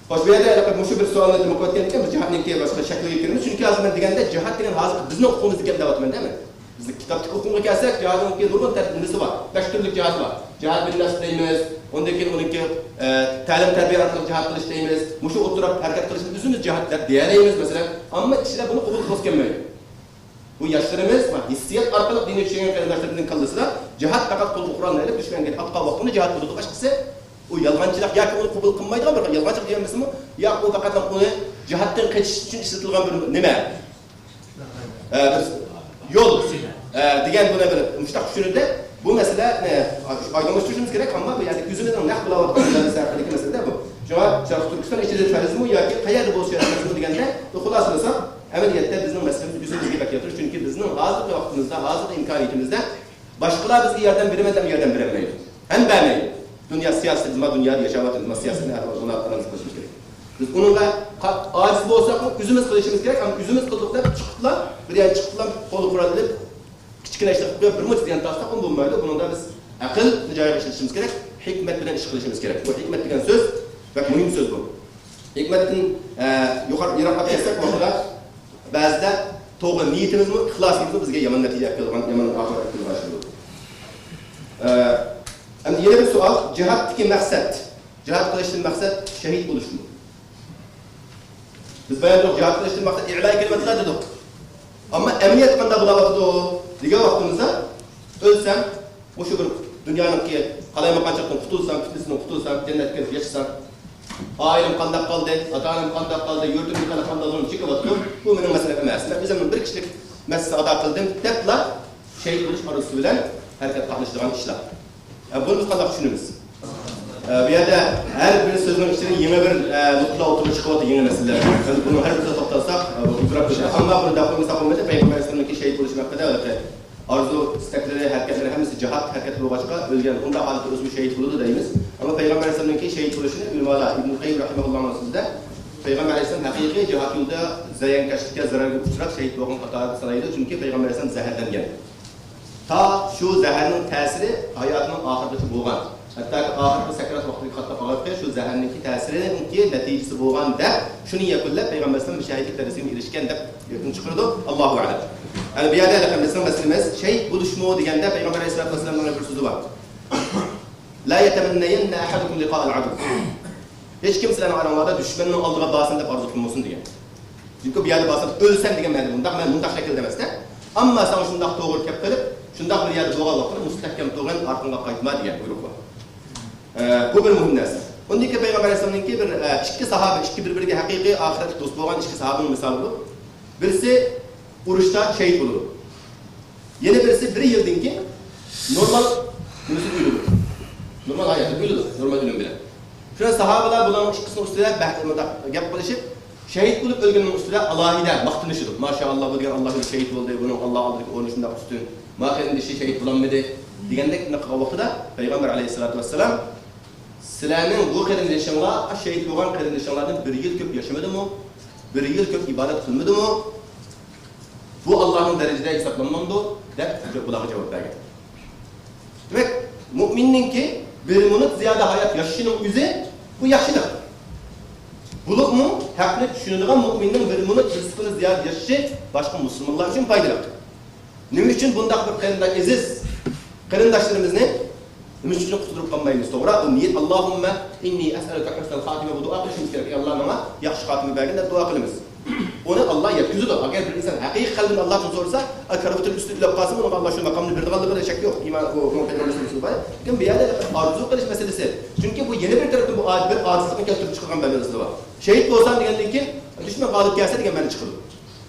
خوش، بۇ يەردە ھېلىقى مۇشۇ بىر سوئالنى نېمە قىلىۋەتكەن ئىكەن، بىز جىھادنىڭكى باشقا شەكلىگە كىرىمىز. چۈنكى ھازىر مەن دېگەندە، جىھاد دېگەن ھازىر بىزنىڭ ئۇقۇمىمىزدىكى گەپ دەۋاتىمەن دەيمەن. بىز كىتابتىكى ئۇقۇمغا كەلسەك، جىھادنىڭكى نۇرغۇن تەر-، نېمىسى بار. بەش تۈرلۈك جىھاد بار. جىھاد بىل نەپس دەيمىز، ئۇندىن كېيىن ئۇنىڭكى، ئە، تەلىم تەربىيە ئارقىلىق جىھاد قىلىش دەيمىز. مۇشۇ ئوتتۇرا ھەرىكەت قىلىشنى ئۆزىمىز جىھاد دەپ دېيەلەيمىز، مەسىلەن. ئەمما كىشىلەر بۇنى قوبۇل قىلغۇسى كەلمەيدۇ. بۇ ياشلىرىمىز ھېسسىيات ئارقىلىق دىننى چۈشەنگەن قېرىنداشلىرىمىزنىڭ كاللىسىدا جىھاد پەقەت قولغا قورالنى ئېلىپ، دۈشمەنگە ئاتقان ۋاقتىدا جىھاد بولىدۇ، باشقىسى ئۇ يالغانچىلىق ياكى ئۇنى قوبۇل قىلمايدىغان بىر يالغانچىلىق دېيەلمىسىمۇ، ياق، ئۇ پەقەت ئۇنى جىھادتىن قېچىش ئۈچۈن ئىشلىتىلگەن بىر نېمە؟ ئە، بىر يول، ئە، دېگەن بۇنى بىر مۇشتاق چۈشىنىدۇ. بۇ مەسىلە، ئە، ئايدىڭلاشتۇرۇشىمىز كېرەك، ئەمما بۇ يەردە كۆزىمىزنىڭ نەق بىلاۋاتقان مەسىلىدىكى مەسىلە بۇ. شۇڭا شەرقىي تۈركىستان ئىچىدە پەرزمۇ ياكى قەيەردە بولسا پەرزمۇ دېگەندە، خۇلاسىلىساق، ئەمەلىيەتتە بىزنىڭ مەسىلىمىز ئۆزىمىزگە بەك ياتىدۇ. چۈنكى بىزنىڭ ھازىرقى ۋاقتىمىزدا، ھازىرقى ئىمكانىيىتىمىزدە باشقىلار بىزگە ياردەم بېرىمەن دەپ ياردەم بېرەلمەيدۇ. ھەم بەرمەيدۇ. دۇنيا سىياسىتى، بىز ما دۇنيادا ياشاۋاتىمىز، ما سىياسەتنى ئەھۋال ئۇلار ئانالىز قىلىشىمىز كېرەك. بىز ئۇنىڭغا قا-، ئاجىز بولساقمۇ، ئۆزىمىز قىلىشىمىز كېرەك. ئەمما ئۆزىمىز قىلدۇق دەپ چىقىپلا، بىر يەرگە چىقىپلا قولغا قورال ئېلىپ، كىچىككىنە ئىش قىلىپ قويۇپ، بىر مۇنچە زىيان تارتساق، ئۇ بولمايدۇ. بۇنىڭدا بىز ئەقىلنى جايىغا ئىشلىتىشىمىز كېرەك، ھېكمەت بىلەن ئىش قىلىشىمىز كېرەك. بۇ ھېكمەت دېگەن سۆز بەك مۇھىم سۆز بۇ. ھېكمەتتىن، ئە، يۇقىرى، يىراقلاپ كەتسەك، بۇ ھەققىدە بەزىدە توغرا نىيىتىمىزمۇ، ئىخلاسىمىزمۇ بىزگە يامان نەتىجە ئەكېلىدىغان، يامان ئاقىۋەت ئەكېلىدىغان ئىش بولىدۇ. ئە، ئەمدى يەنە بىر سوئال، جىھادتىكى مەقسەت، جىھاد قىلىشتىن مەقسەت شەھىد بولۇشمۇ؟ بىز بايان جىھاد قىلىشتىن مەقسەت ئىلا كەلىمەتلەر دېدۇق. ئەمما ئەمەلىيەت قانداق بولاۋاتىدۇ دېگەن ۋاقتىمىزدا، ئۆلسەم، مۇشۇ بىر دۇنيانىڭكى قالايمىقانچىلىقتىن قۇتۇلسام، پىتنىسىدىن قۇتۇلسام، جەننەتكە كىرىپ ياشىسام، ئائىلەم قانداق قالدى، ئاتا-ئانام قانداق قالدى، يۇرتۇمدا قانداق قالدى، زۇلۇم چېكىۋاتىدۇ، بۇ مېنىڭ مەسىلەم ئەمەس. مەن ئۆزۈمنىڭ بىر كىشىلىك مەسىلىسى ئادا قىلدىم دەپلا شېھىت بولۇش ئارزۇسى بىلەن ھەرىكەت قاتنىشىدىغان ئىشلار. ئە، بۇنى بىز قانداق چۈشىنىمىز؟ ئە، بۇ يەردە ھەر بىر سۆزنىڭ ئىچىدىن يېڭى بىر، ئە، نۇقتىلار ئوتتۇرىغا چىقىۋاتىدۇ، يېڭى مەسىلىلەر. يەنى بۇنىڭ ھەر بىرىگە توختالساق، ئە، بۇ ئۇزراپ كېتىدۇ. ئەمما بۇنى دەپ قويمىساق بولمايدۇ، پەيغەمبەر ئەلەيھىسسالامنىڭكى شېھىت بولۇشى ھەققىدە ھېلىقى ئارزۇ، ئىستەكلىرى، ھەرىكەتلىرى ھەممىسى جىھاد ھەرىكەتى بولغاچقا، ئۆلگەن، ئۇنداق ھالەتتە ئۆزىمۇ شېھىت بولىدۇ دەيمىز. ئەمما پەيغەمبەر ئەلەيھىسسالامنىڭكى شېھىت بولۇشىنى ئۆلىمالار، ئىبنۇل قەييىم رەھىمەھۇللاھنىڭ سۆزىدە، پەيغەمبەر ئەلەيھىسسالام ھەقىقىي جىھاد يولىدا زىيانكەشلىككە، زەرەرگە ئۇچراپ شېھىت بولغان قاتارىدا سانايدۇ، چۈنكى پەيغەمبەر ئەلەيھىسسالام زەھەرلەنگەن. تا شۇ زەھەرنىڭ تەسىرى ھاياتىنىڭ ئاخىرىغىچە بولغان. ھەتتاكى ئاخىرقى سەكرات ۋاقتىدىكى قاتتىق ئاغرىقى شۇ زەھەرنىڭكى تەسىرىنىڭكى نەتىجىسى بولغان دەپ، شۇنى يەكۈنلەپ، پەيغەمبەر ئەلەيھىسسالام شەھىدلىك دەرىجىسىگە ئېرىشكەن دەپ يەكۈن چىقىرىدۇ. ئاللاھۇ ئەلەم. يەنى بۇ يەردە ھېلىقى بىزنىڭ مەسىلىمىز شېھىت بولۇشمۇ دېگەندە، پەيغەمبەر ئەلەيھىسسالاتۇ ۋەسسالامنىڭ بىر سۆزى بار. لا يتمنين أحدكم لقاء العدو. ھېچكىم سىلەرنىڭ ئاراڭلاردا دۈشمەننىڭ ئالدىغا بارسۇن دەپ ئارزۇ قىلمىسۇن دېگەن. چۈنكى بۇ يەردە بارسام ئۆلسەم دېگەن مەنىدە، مۇنداق، مەن مۇنداق شەكىلدە ئەمەستە. ئەمما ساڭا شۇنداق توغرا كەپ قېلىپ، شۇنداق بىر يەردە بولغان ۋاقتىدا مۇستەھكەم تۇرغىن، ئارقاڭغا قايتما دېگەن بۇيرۇق بار. ئە، بۇ بىر مۇھىم نەرسە. ئۇندىن كېيىن پەيغەمبەر ئەلەيھىسسالامنىڭكى بىر، ئە، ئىككى ساھابە، ئىككى بىر-بىرىگە ھەقىقىي ئاخىرەتلىك دوست بولغان ئىككى ساھابىنىڭ مىسالى بۇ. بىرسى ئۇرۇشتا شېھىت بولىدۇ. يەنە بىرسى بىر يىلدىن كېيىن نورمال نېمىسىدە ئۆلىدۇ. نورمال ھاياتىدا ئۆلىدۇ، نورمال ئۆلۈم بىلەن. شۇڭا ساھابىلار بۇلارنىڭ ئىككىسىنىڭ ئۈستىدە بەھس، مۇنداق گەپ قىلىشىپ، شېھىت بولۇپ ئۆلگەننىڭ ئۈستىدە ئالاھىدە ماختىنىشىدۇ. ماشائاللا، بۇ دېگەن ئاللا يولىدا شېھىت بولدى، بۇنىڭ ئاللا ئالدىدىكى ئورنى شۇنداق ئۈستۈن. ما قېرىندىشى شېھىت بولالمىدى دېگەندەك قىلغان ۋاقتىدا پەيغەمبەر ئەلەيھىسسالاتۇ ۋەسسالام، سىلەرنىڭ بۇ قېرىندىشىڭلار، شېھىت بولغان قېرىندىشىڭلاردىن بىر يىل كۆپ ياشىمىدىمۇ؟ بىر يىل كۆپ ئىبادەت قىلمىدىمۇ؟ بۇ ئاللانىڭ دەرىجىدە ھېسابلانمامدۇ؟ دەپ بۇلارغا جاۋاب بەرگەن. دېمەك، مۇئمىننىڭكى بىر مىنۇت زىيادە ھايات ياشىشىنىڭ ئۆزى بۇ ياخشىلىق. بولۇپمۇ ھەقنى چۈشىنىدىغان مۇئمىننىڭ بىر مىنۇت، بىر سېكۇنت زىيادە ياشىشى باشقا مۇسۇلمانلار ئۈچۈن پايدىلىق. نېمە ئۈچۈن بۇنداق بىر قېرىنداش، ئېزىز قېرىنداشلىرىمىزنى نېمە ئۈچۈن قۇتۇلدۇرۇپ قالمايمىز؟ توغرا، ئۇ نىيەت، اللهم إني أسألك حسن الخاتمة، بۇ دۇئا قىلىشىمىز كېرەك. ئەي ئاللا، ماڭا ياخشى خاتىمە بەرگىن دەپ دۇئا قىلىمىز. ئۇنى ئاللا يەتكۈزىدۇ. ئەگەر بىر ئىنسان ھەقىقىي قەلبىدىن ئاللادىن سورىسا، ئە، كارىۋىتىنىڭ ئۈستىدە ئۆلۈپ قالسىمۇ، ئۇنىڭغا ئاللا شۇ ماقامنى بېرىدىغانلىقىدا شەك يوق. ئىمان، ئۇ، ئۇنىڭ پەيغەمبەر سۈننىتى بار. لېكىن بۇ يەردە ئارزۇ قىلىش مەسىلىسى. چۈنكى بۇ يەنە بىر تەرەپتىن بۇ ئايەت بىر ئاجىزلىقنى كەلتۈرۈپ چىقارغان بەندىلىرى بار. شېھىت بولسام دېگەندىن كېيىن، دۈشمەن غالىب كەلسە دېگەن مەنە چىقىدۇ.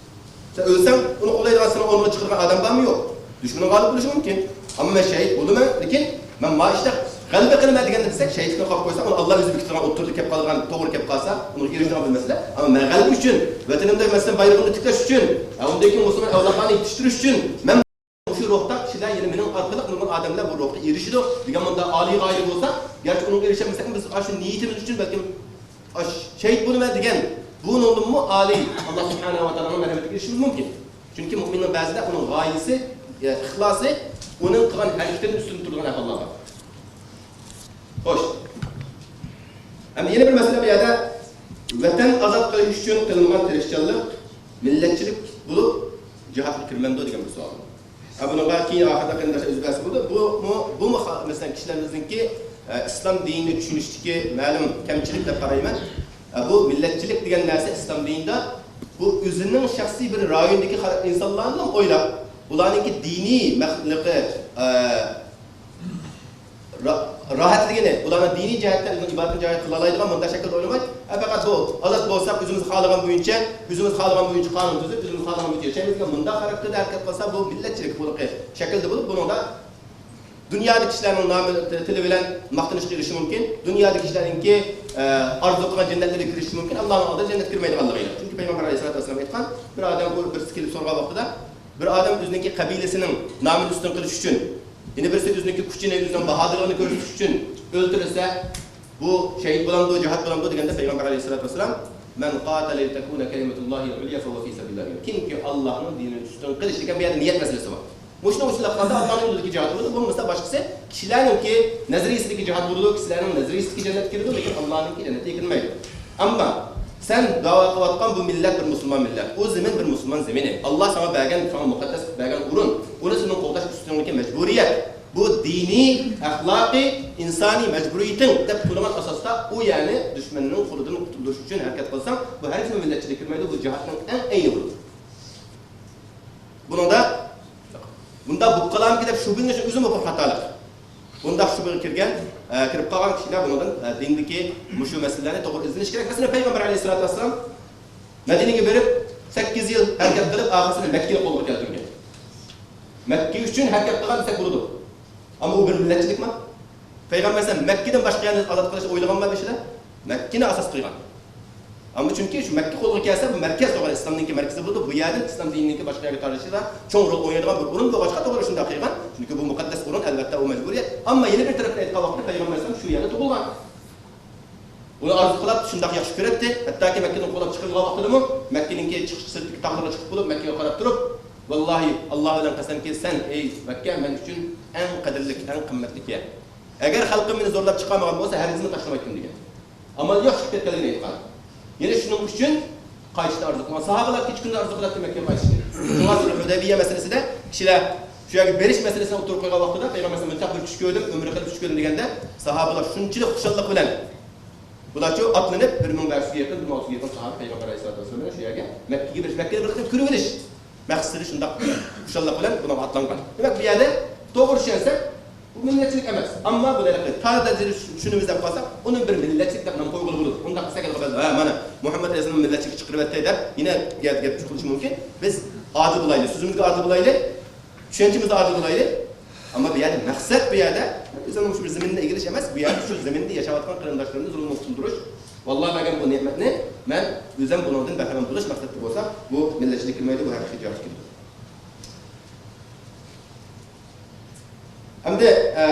سەن ئۆلسەڭ، ئۇنى قوللايدىغان، سېنىڭ ئورنۇڭغا چىقىدىغان ئادەم بارمۇ؟ يوق. دۈشمىنىڭ غالىب بولۇشى مۇمكىن. ئەمما مەن شېھىت بولىمەن، لېكىن مەن ما ئىشتا غەلىبە قىلىمەن دېگەندە دېسەك، شېھىتلىقنى قويۇپ قويسا، ئۇنى ئاللا ئۆزى بېكىتىدىغان ئوتتۇرىدا كەپ قالغان، توغرا كەپ قالسا، ئۇنىڭغا ئېرىشىدىغان بىر مەسىلە. ئەمما مەن غەلىبە ئۈچۈن، ۋەتىنىمدە مەسىلەن بايرىقىمنى تىكلەش ئۈچۈن، ئە، ئۇندىن كېيىن مۇسۇلمان ئەۋلادلارنى يېتىشتۈرۈش ئۈچۈن مەن مۇشۇ روھتا كىشىلەر يەنە مېنىڭ ئارقىلىق نۇرغۇن ئادەملەر بۇ روھقا ئېرىشىدۇ دېگەن مۇنداق ئالىي غايە بولسا، گەرچە ئۇنىڭغا ئېرىشەلمىسەكمۇ، بىز ئاشۇ نىيىتىمىز ئۈچۈن بەلكىم ئاش-، شېھىت بولىمەن دېگەن بۇنىڭدىنمۇ ئالىي، ئاللا سۇبھانەھۇ ۋە تائالانىڭ مەرھەمىتىگە ئېرىشىشىمىز مۇمكىن. چۈنكى مۇئمىننىڭ بەزىدە ئۇنىڭ غايىسى، ئە، ئىخلاسى ئۇنىڭ قىلغان ھەرىكىتىدىن ئۈستۈن تۇرىدىغان ئەھۋاللار بار. خوش. ئەمدى يەنە بىر مەسىلە بۇ يەردە، ۋەتەن ئازاد قىلىش ئۈچۈن قىلىنغان تىرىشچانلىق مىللەتچىلىك بولۇپ جىھادقا كىرمەمدۇ دېگەن بىر سوئال. ھە، بۇنىڭغا كېيىن ئاخىرىدا قېرىنداشلار ئۆزى بەھس بولدى. بۇمۇ، بۇمۇ خا-، مەسىلەن، كىشىلىرىمىزنىڭكى، ئە، ئىسلام دىنىنى چۈشىنىشتىكى مەلۇم كەمچىلىك دەپ قارايمەن. ئە، بۇ مىللەتچىلىك دېگەن نەرسە ئىسلام دىنىدا بۇ ئۆزىنىڭ شەخسىي بىر رايوندىكى خا-، ئىنسانلارنىلا ئويلاپ، ئۇلارنىڭكى دىنىي مەخلۇقى، ئە، را-، راھەتلىكىنى، ئۇلارنىڭ دىنىي جەھەتتە ئۆزىنىڭ ئىبادىتىنى جارى قىلالايدىغان مۇنداق شەكىلدە ئويلىماي، ھە، پەقەت بۇ ئازاد بولساق، ئۆزىمىز خالىغان بويىچە، ئۆزىمىز خالىغان بويىچە قانۇن تۈزۈپ، ئۆزىمىز خالىغان بويىچە ياشايمىز دېگەن مۇنداق خاراكتېردا ھەرىكەت قىلسا، بۇ مىللەتچىلىك بۇلىقى شەكىلدە بولۇپ، بۇنىڭدا دۇنيادىكى كىشىلەرنىڭ نامى، تىلى بىلەن ماختىنىشقا ئېرىشىشى مۇمكىن، دۇنيادىكى كىشىلەرنىڭكى، ئە، ئارزۇ قىلغان جەننەتلەرگە كىرىشى مۇمكىن، ئاللانىڭ ئالدىدا جەننەتكە كىرمەيدىغانلىقى ئېنىق. چۈنكى پەيغەمبەر ئەلەيھىسسالاتۇ ۋەسسالام ئېيتقان، بىر ئادەم، بۇ بىرسى كېلىپ سورىغان ۋاقتىدا، بىر ئادەم ئۆزىنىڭكى قەبىلىسىنىڭ نامىنى ئۈستۈن قىلىش ئۈچۈن، يەنە بىرسى ئۆزىنىڭكى كۈچىنى، ئۆزىنىڭ باھادىرلىقىنى كۆرسىتىش ئۈچۈن ئۆلتۈرۈلسە، بۇ شېھىت بولامدۇ، جىھاد بولامدۇ دېگەندە، پەيغەمبەر ئەلەيھىسسالاتۇ ۋەسسالام، مەن قاتەلە لىتەكۇنە كەلىمەتۇللاھىل ئۇليا فەھۇۋە فى سەبىلىللاھ دېگەن. كىمكى ئاللاھنىڭ دىنىنى ئۈستۈن قىلىش دېگەن بۇ يەردە نىيەت مەسىلىسى بار. مۇشۇنىڭ ئۈچۈن قىلغاندا ئاللانىڭ يولىدىكى جىھاد بولىدۇ، بولمىسا باشقىسى كىشىلەرنىڭكى نەزەرىيىسىدىكى جىھاد بولىدۇ، كىشىلەرنىڭ نەزەرىيىسىدىكى جەننەتكە كىرىدۇ، لېكىن ئاللانىڭكى جەننىتىگە كىرمەيدۇ. ئەمما سەن داۋا قىلىۋاتقان بۇ مىللەت بىر مۇسۇلمان مىللەت، ئۇ زېمىن بىر مۇسۇلمان زېمىنى، ئاللا ساڭا بەرگەن، ساڭا مۇقەددەس بەرگەن ئورۇن، ئۇنى سېنىڭ قوغداش ئۈستۈڭدىكى مەجبۇرىيەت، بۇ دىنىي، ئەخلاقىي، ئىنسانىي مەجبۇرىيىتىڭ دەپ تۇرغان ئاساستا ئۇ يەرنى دۈشمەننىڭ قولىدىن قۇتۇلدۇرۇش ئۈچۈن ھەرىكەت قىلساڭ، بۇ ھەرگىزمۇ مىللەتچىلىككە كىرمەيدۇ، بۇ جىھادنىڭ ئەڭ ئەينى بولىدۇ. بۇنىڭدا بۇنداق بولۇپ قالامىكىن دەپ شۈبھىلىنىش ئۆزىمۇ بىر خاتالىق. بۇنداق شۈبھىگە كىرگەن، ئە، كىرىپ قالغان كىشىلەر بۇنىڭدىن، ئە، دىندىكى مۇشۇ مەسىلىلەرنى توغرا ئىزدىنىش كېرەك. مەسىلەن، پەيغەمبەر ئەلەيھىسسالاتۇ ۋەسسالام مەدىنىگە بېرىپ، سەككىز يىل ھەرىكەت قىلىپ، ئاخىرسىدا مەككىنى قولغا كەلتۈرگەن. مەككە ئۈچۈن ھەرىكەت قىلغان دېسەك بولىدۇ. ئەمما ئۇ بىر مىللەتچىلىكما؟ پەيغەمبەر ئەلەيھىسسالام مەككىدىن باشقا يەرنى ئازاد قىلىشنى ئويلىغانمۇ بېشىدا؟ مەككىنى ئاساس قىلغان. ئەمما چۈنكى شۇ مەككە قولغا كەلسە، بۇ مەركەز بولغان، ئىسلام دىنىنىڭكى مەركىزى بولىدۇ. بۇ يەردىن ئىسلام دىنىنىڭكى باشقا يەرگە تارىلىشىدا چوڭ رول ئوينايدىغان بىر ئورۇن بولغاچقا، توغرا شۇنداق قىلغان. چۈنكى بۇ مۇقەددەس ئورۇن، ئەلۋەتتە، ئۇ مەجبۇرىيەت. ئەمما يەنە بىر تەرەپتىن ئېيتقان ۋاقىتتا پەيغەمبەر ئەلەيھىسسالام شۇ يەردە تۇغۇلغان. ئۇنى ئارزۇ قىلاتتى، شۇنداق ياخشى كۆرەتتى. ھەتتاكى مەككىدىن قوغلاپ چىقىرىلغان ۋاقتىدىمۇ مەككىنىڭكى چىقىش سىرتىدىكى تاغلارغا چىقىپ بولۇپ، مەككىگە قاراپ تۇرۇپ، ۋاللاھى، ئاللا بىلەن قەسەمكى، سەن، ئەي مەككە، مەن ئۈچۈن ئەڭ قەدىرلىك، ئەڭ قىممەتلىك يەر. ئەگەر خەلقىم مېنى زورلاپ چىقارمىغان بولسا، ھەرگىزمۇ تاشلىمايتتىم، دېگەن. ئامال يوق، چىقىپ كەتكەنلىكىنى ئېيتقان. يەنە شۇنىڭ ئۈچۈن قايتىشنى ئارزۇ قىلغان ساھابىلار كېچە-كۈندۈز ئارزۇ قىلاتتى مەككىگە قايتىشنى. شۇڭا سۈلھى ھۇدەيبىيە مەسىلىسىدە كىشىلەر شۇ يەرگە بېرىش مەسىلىسىنى ئوتتۇرىغا قويغان ۋاقتىدا پەيغەمبەر ئەلەيھىسسالام مۇنداق بىر چۈش كۆردۈم، ئۆمرە قىلىپ چۈش كۆردۈم دېگەندە، ساھابىلار شۇنچىلىك خۇشاللىق بىلەن، بۇلارچۇ ئاتلىنىپ بىر مىڭ بەش يۈزگە يېقىن، بىر مىڭ ئالتە يۈزگە يېقىن ساھابە پەيغەمبەر ئەلەيھىسسالاتۇ ۋەسسالام بىلەن شۇ يەرگە مەككىگە بېرىش، مەككىگە بېرىش مەقسىتىدە شۇنداق خۇشاللىق بىلەن بۇنىڭغا ئاتلانغان. دېمەك، بۇ يەردە توغرا چۈشەنسەك، بۇ مىللەتچىلىك ئەمەس. ئەمما بۇ دەرىجىدە تا دەرىجىدە چۈشىنىمىز دەپ قالساق، ئۇنى بىر مىللەتچىلىك دەپ نام قويغىلى بولىدۇ. ئۇنداق دېسەك، ھە، مانا، مۇھەممەد ئەلەيھىسسالام مىللەتچىلىككە چىقىرىۋەتتى دەپ يەنە گەپ، گەپ چىقىرىشى مۇمكىن. بىز ئادىل بولايلى، سۆزىمىزگە ئادىل بولايلى، چۈشەنچىمىزدە ئادىل بولايلى. ئەمما بۇ يەردە مەقسەت، بۇ يەردە ئۆزۈمنىڭ شۇ بىر زېمىننى ئېگىلىش ئەمەس، بۇ يەردە شۇ زېمىندا ياشاۋاتقان قېرىنداشلىرىمىزنى زۇلۇمدىن قۇتۇلدۇرۇش. ۋاللا بەرگەن بۇ نېمەتنى مەن ئۆزۈم بۇنىڭدىن بەھرىمەن بولۇش مەقسەتتە بولسا، بۇ مىللەتچىلىك كىرمەيدۇ، بۇ ھەقىقىي جىھاد كىرىدۇ. ئەمدى، ئە،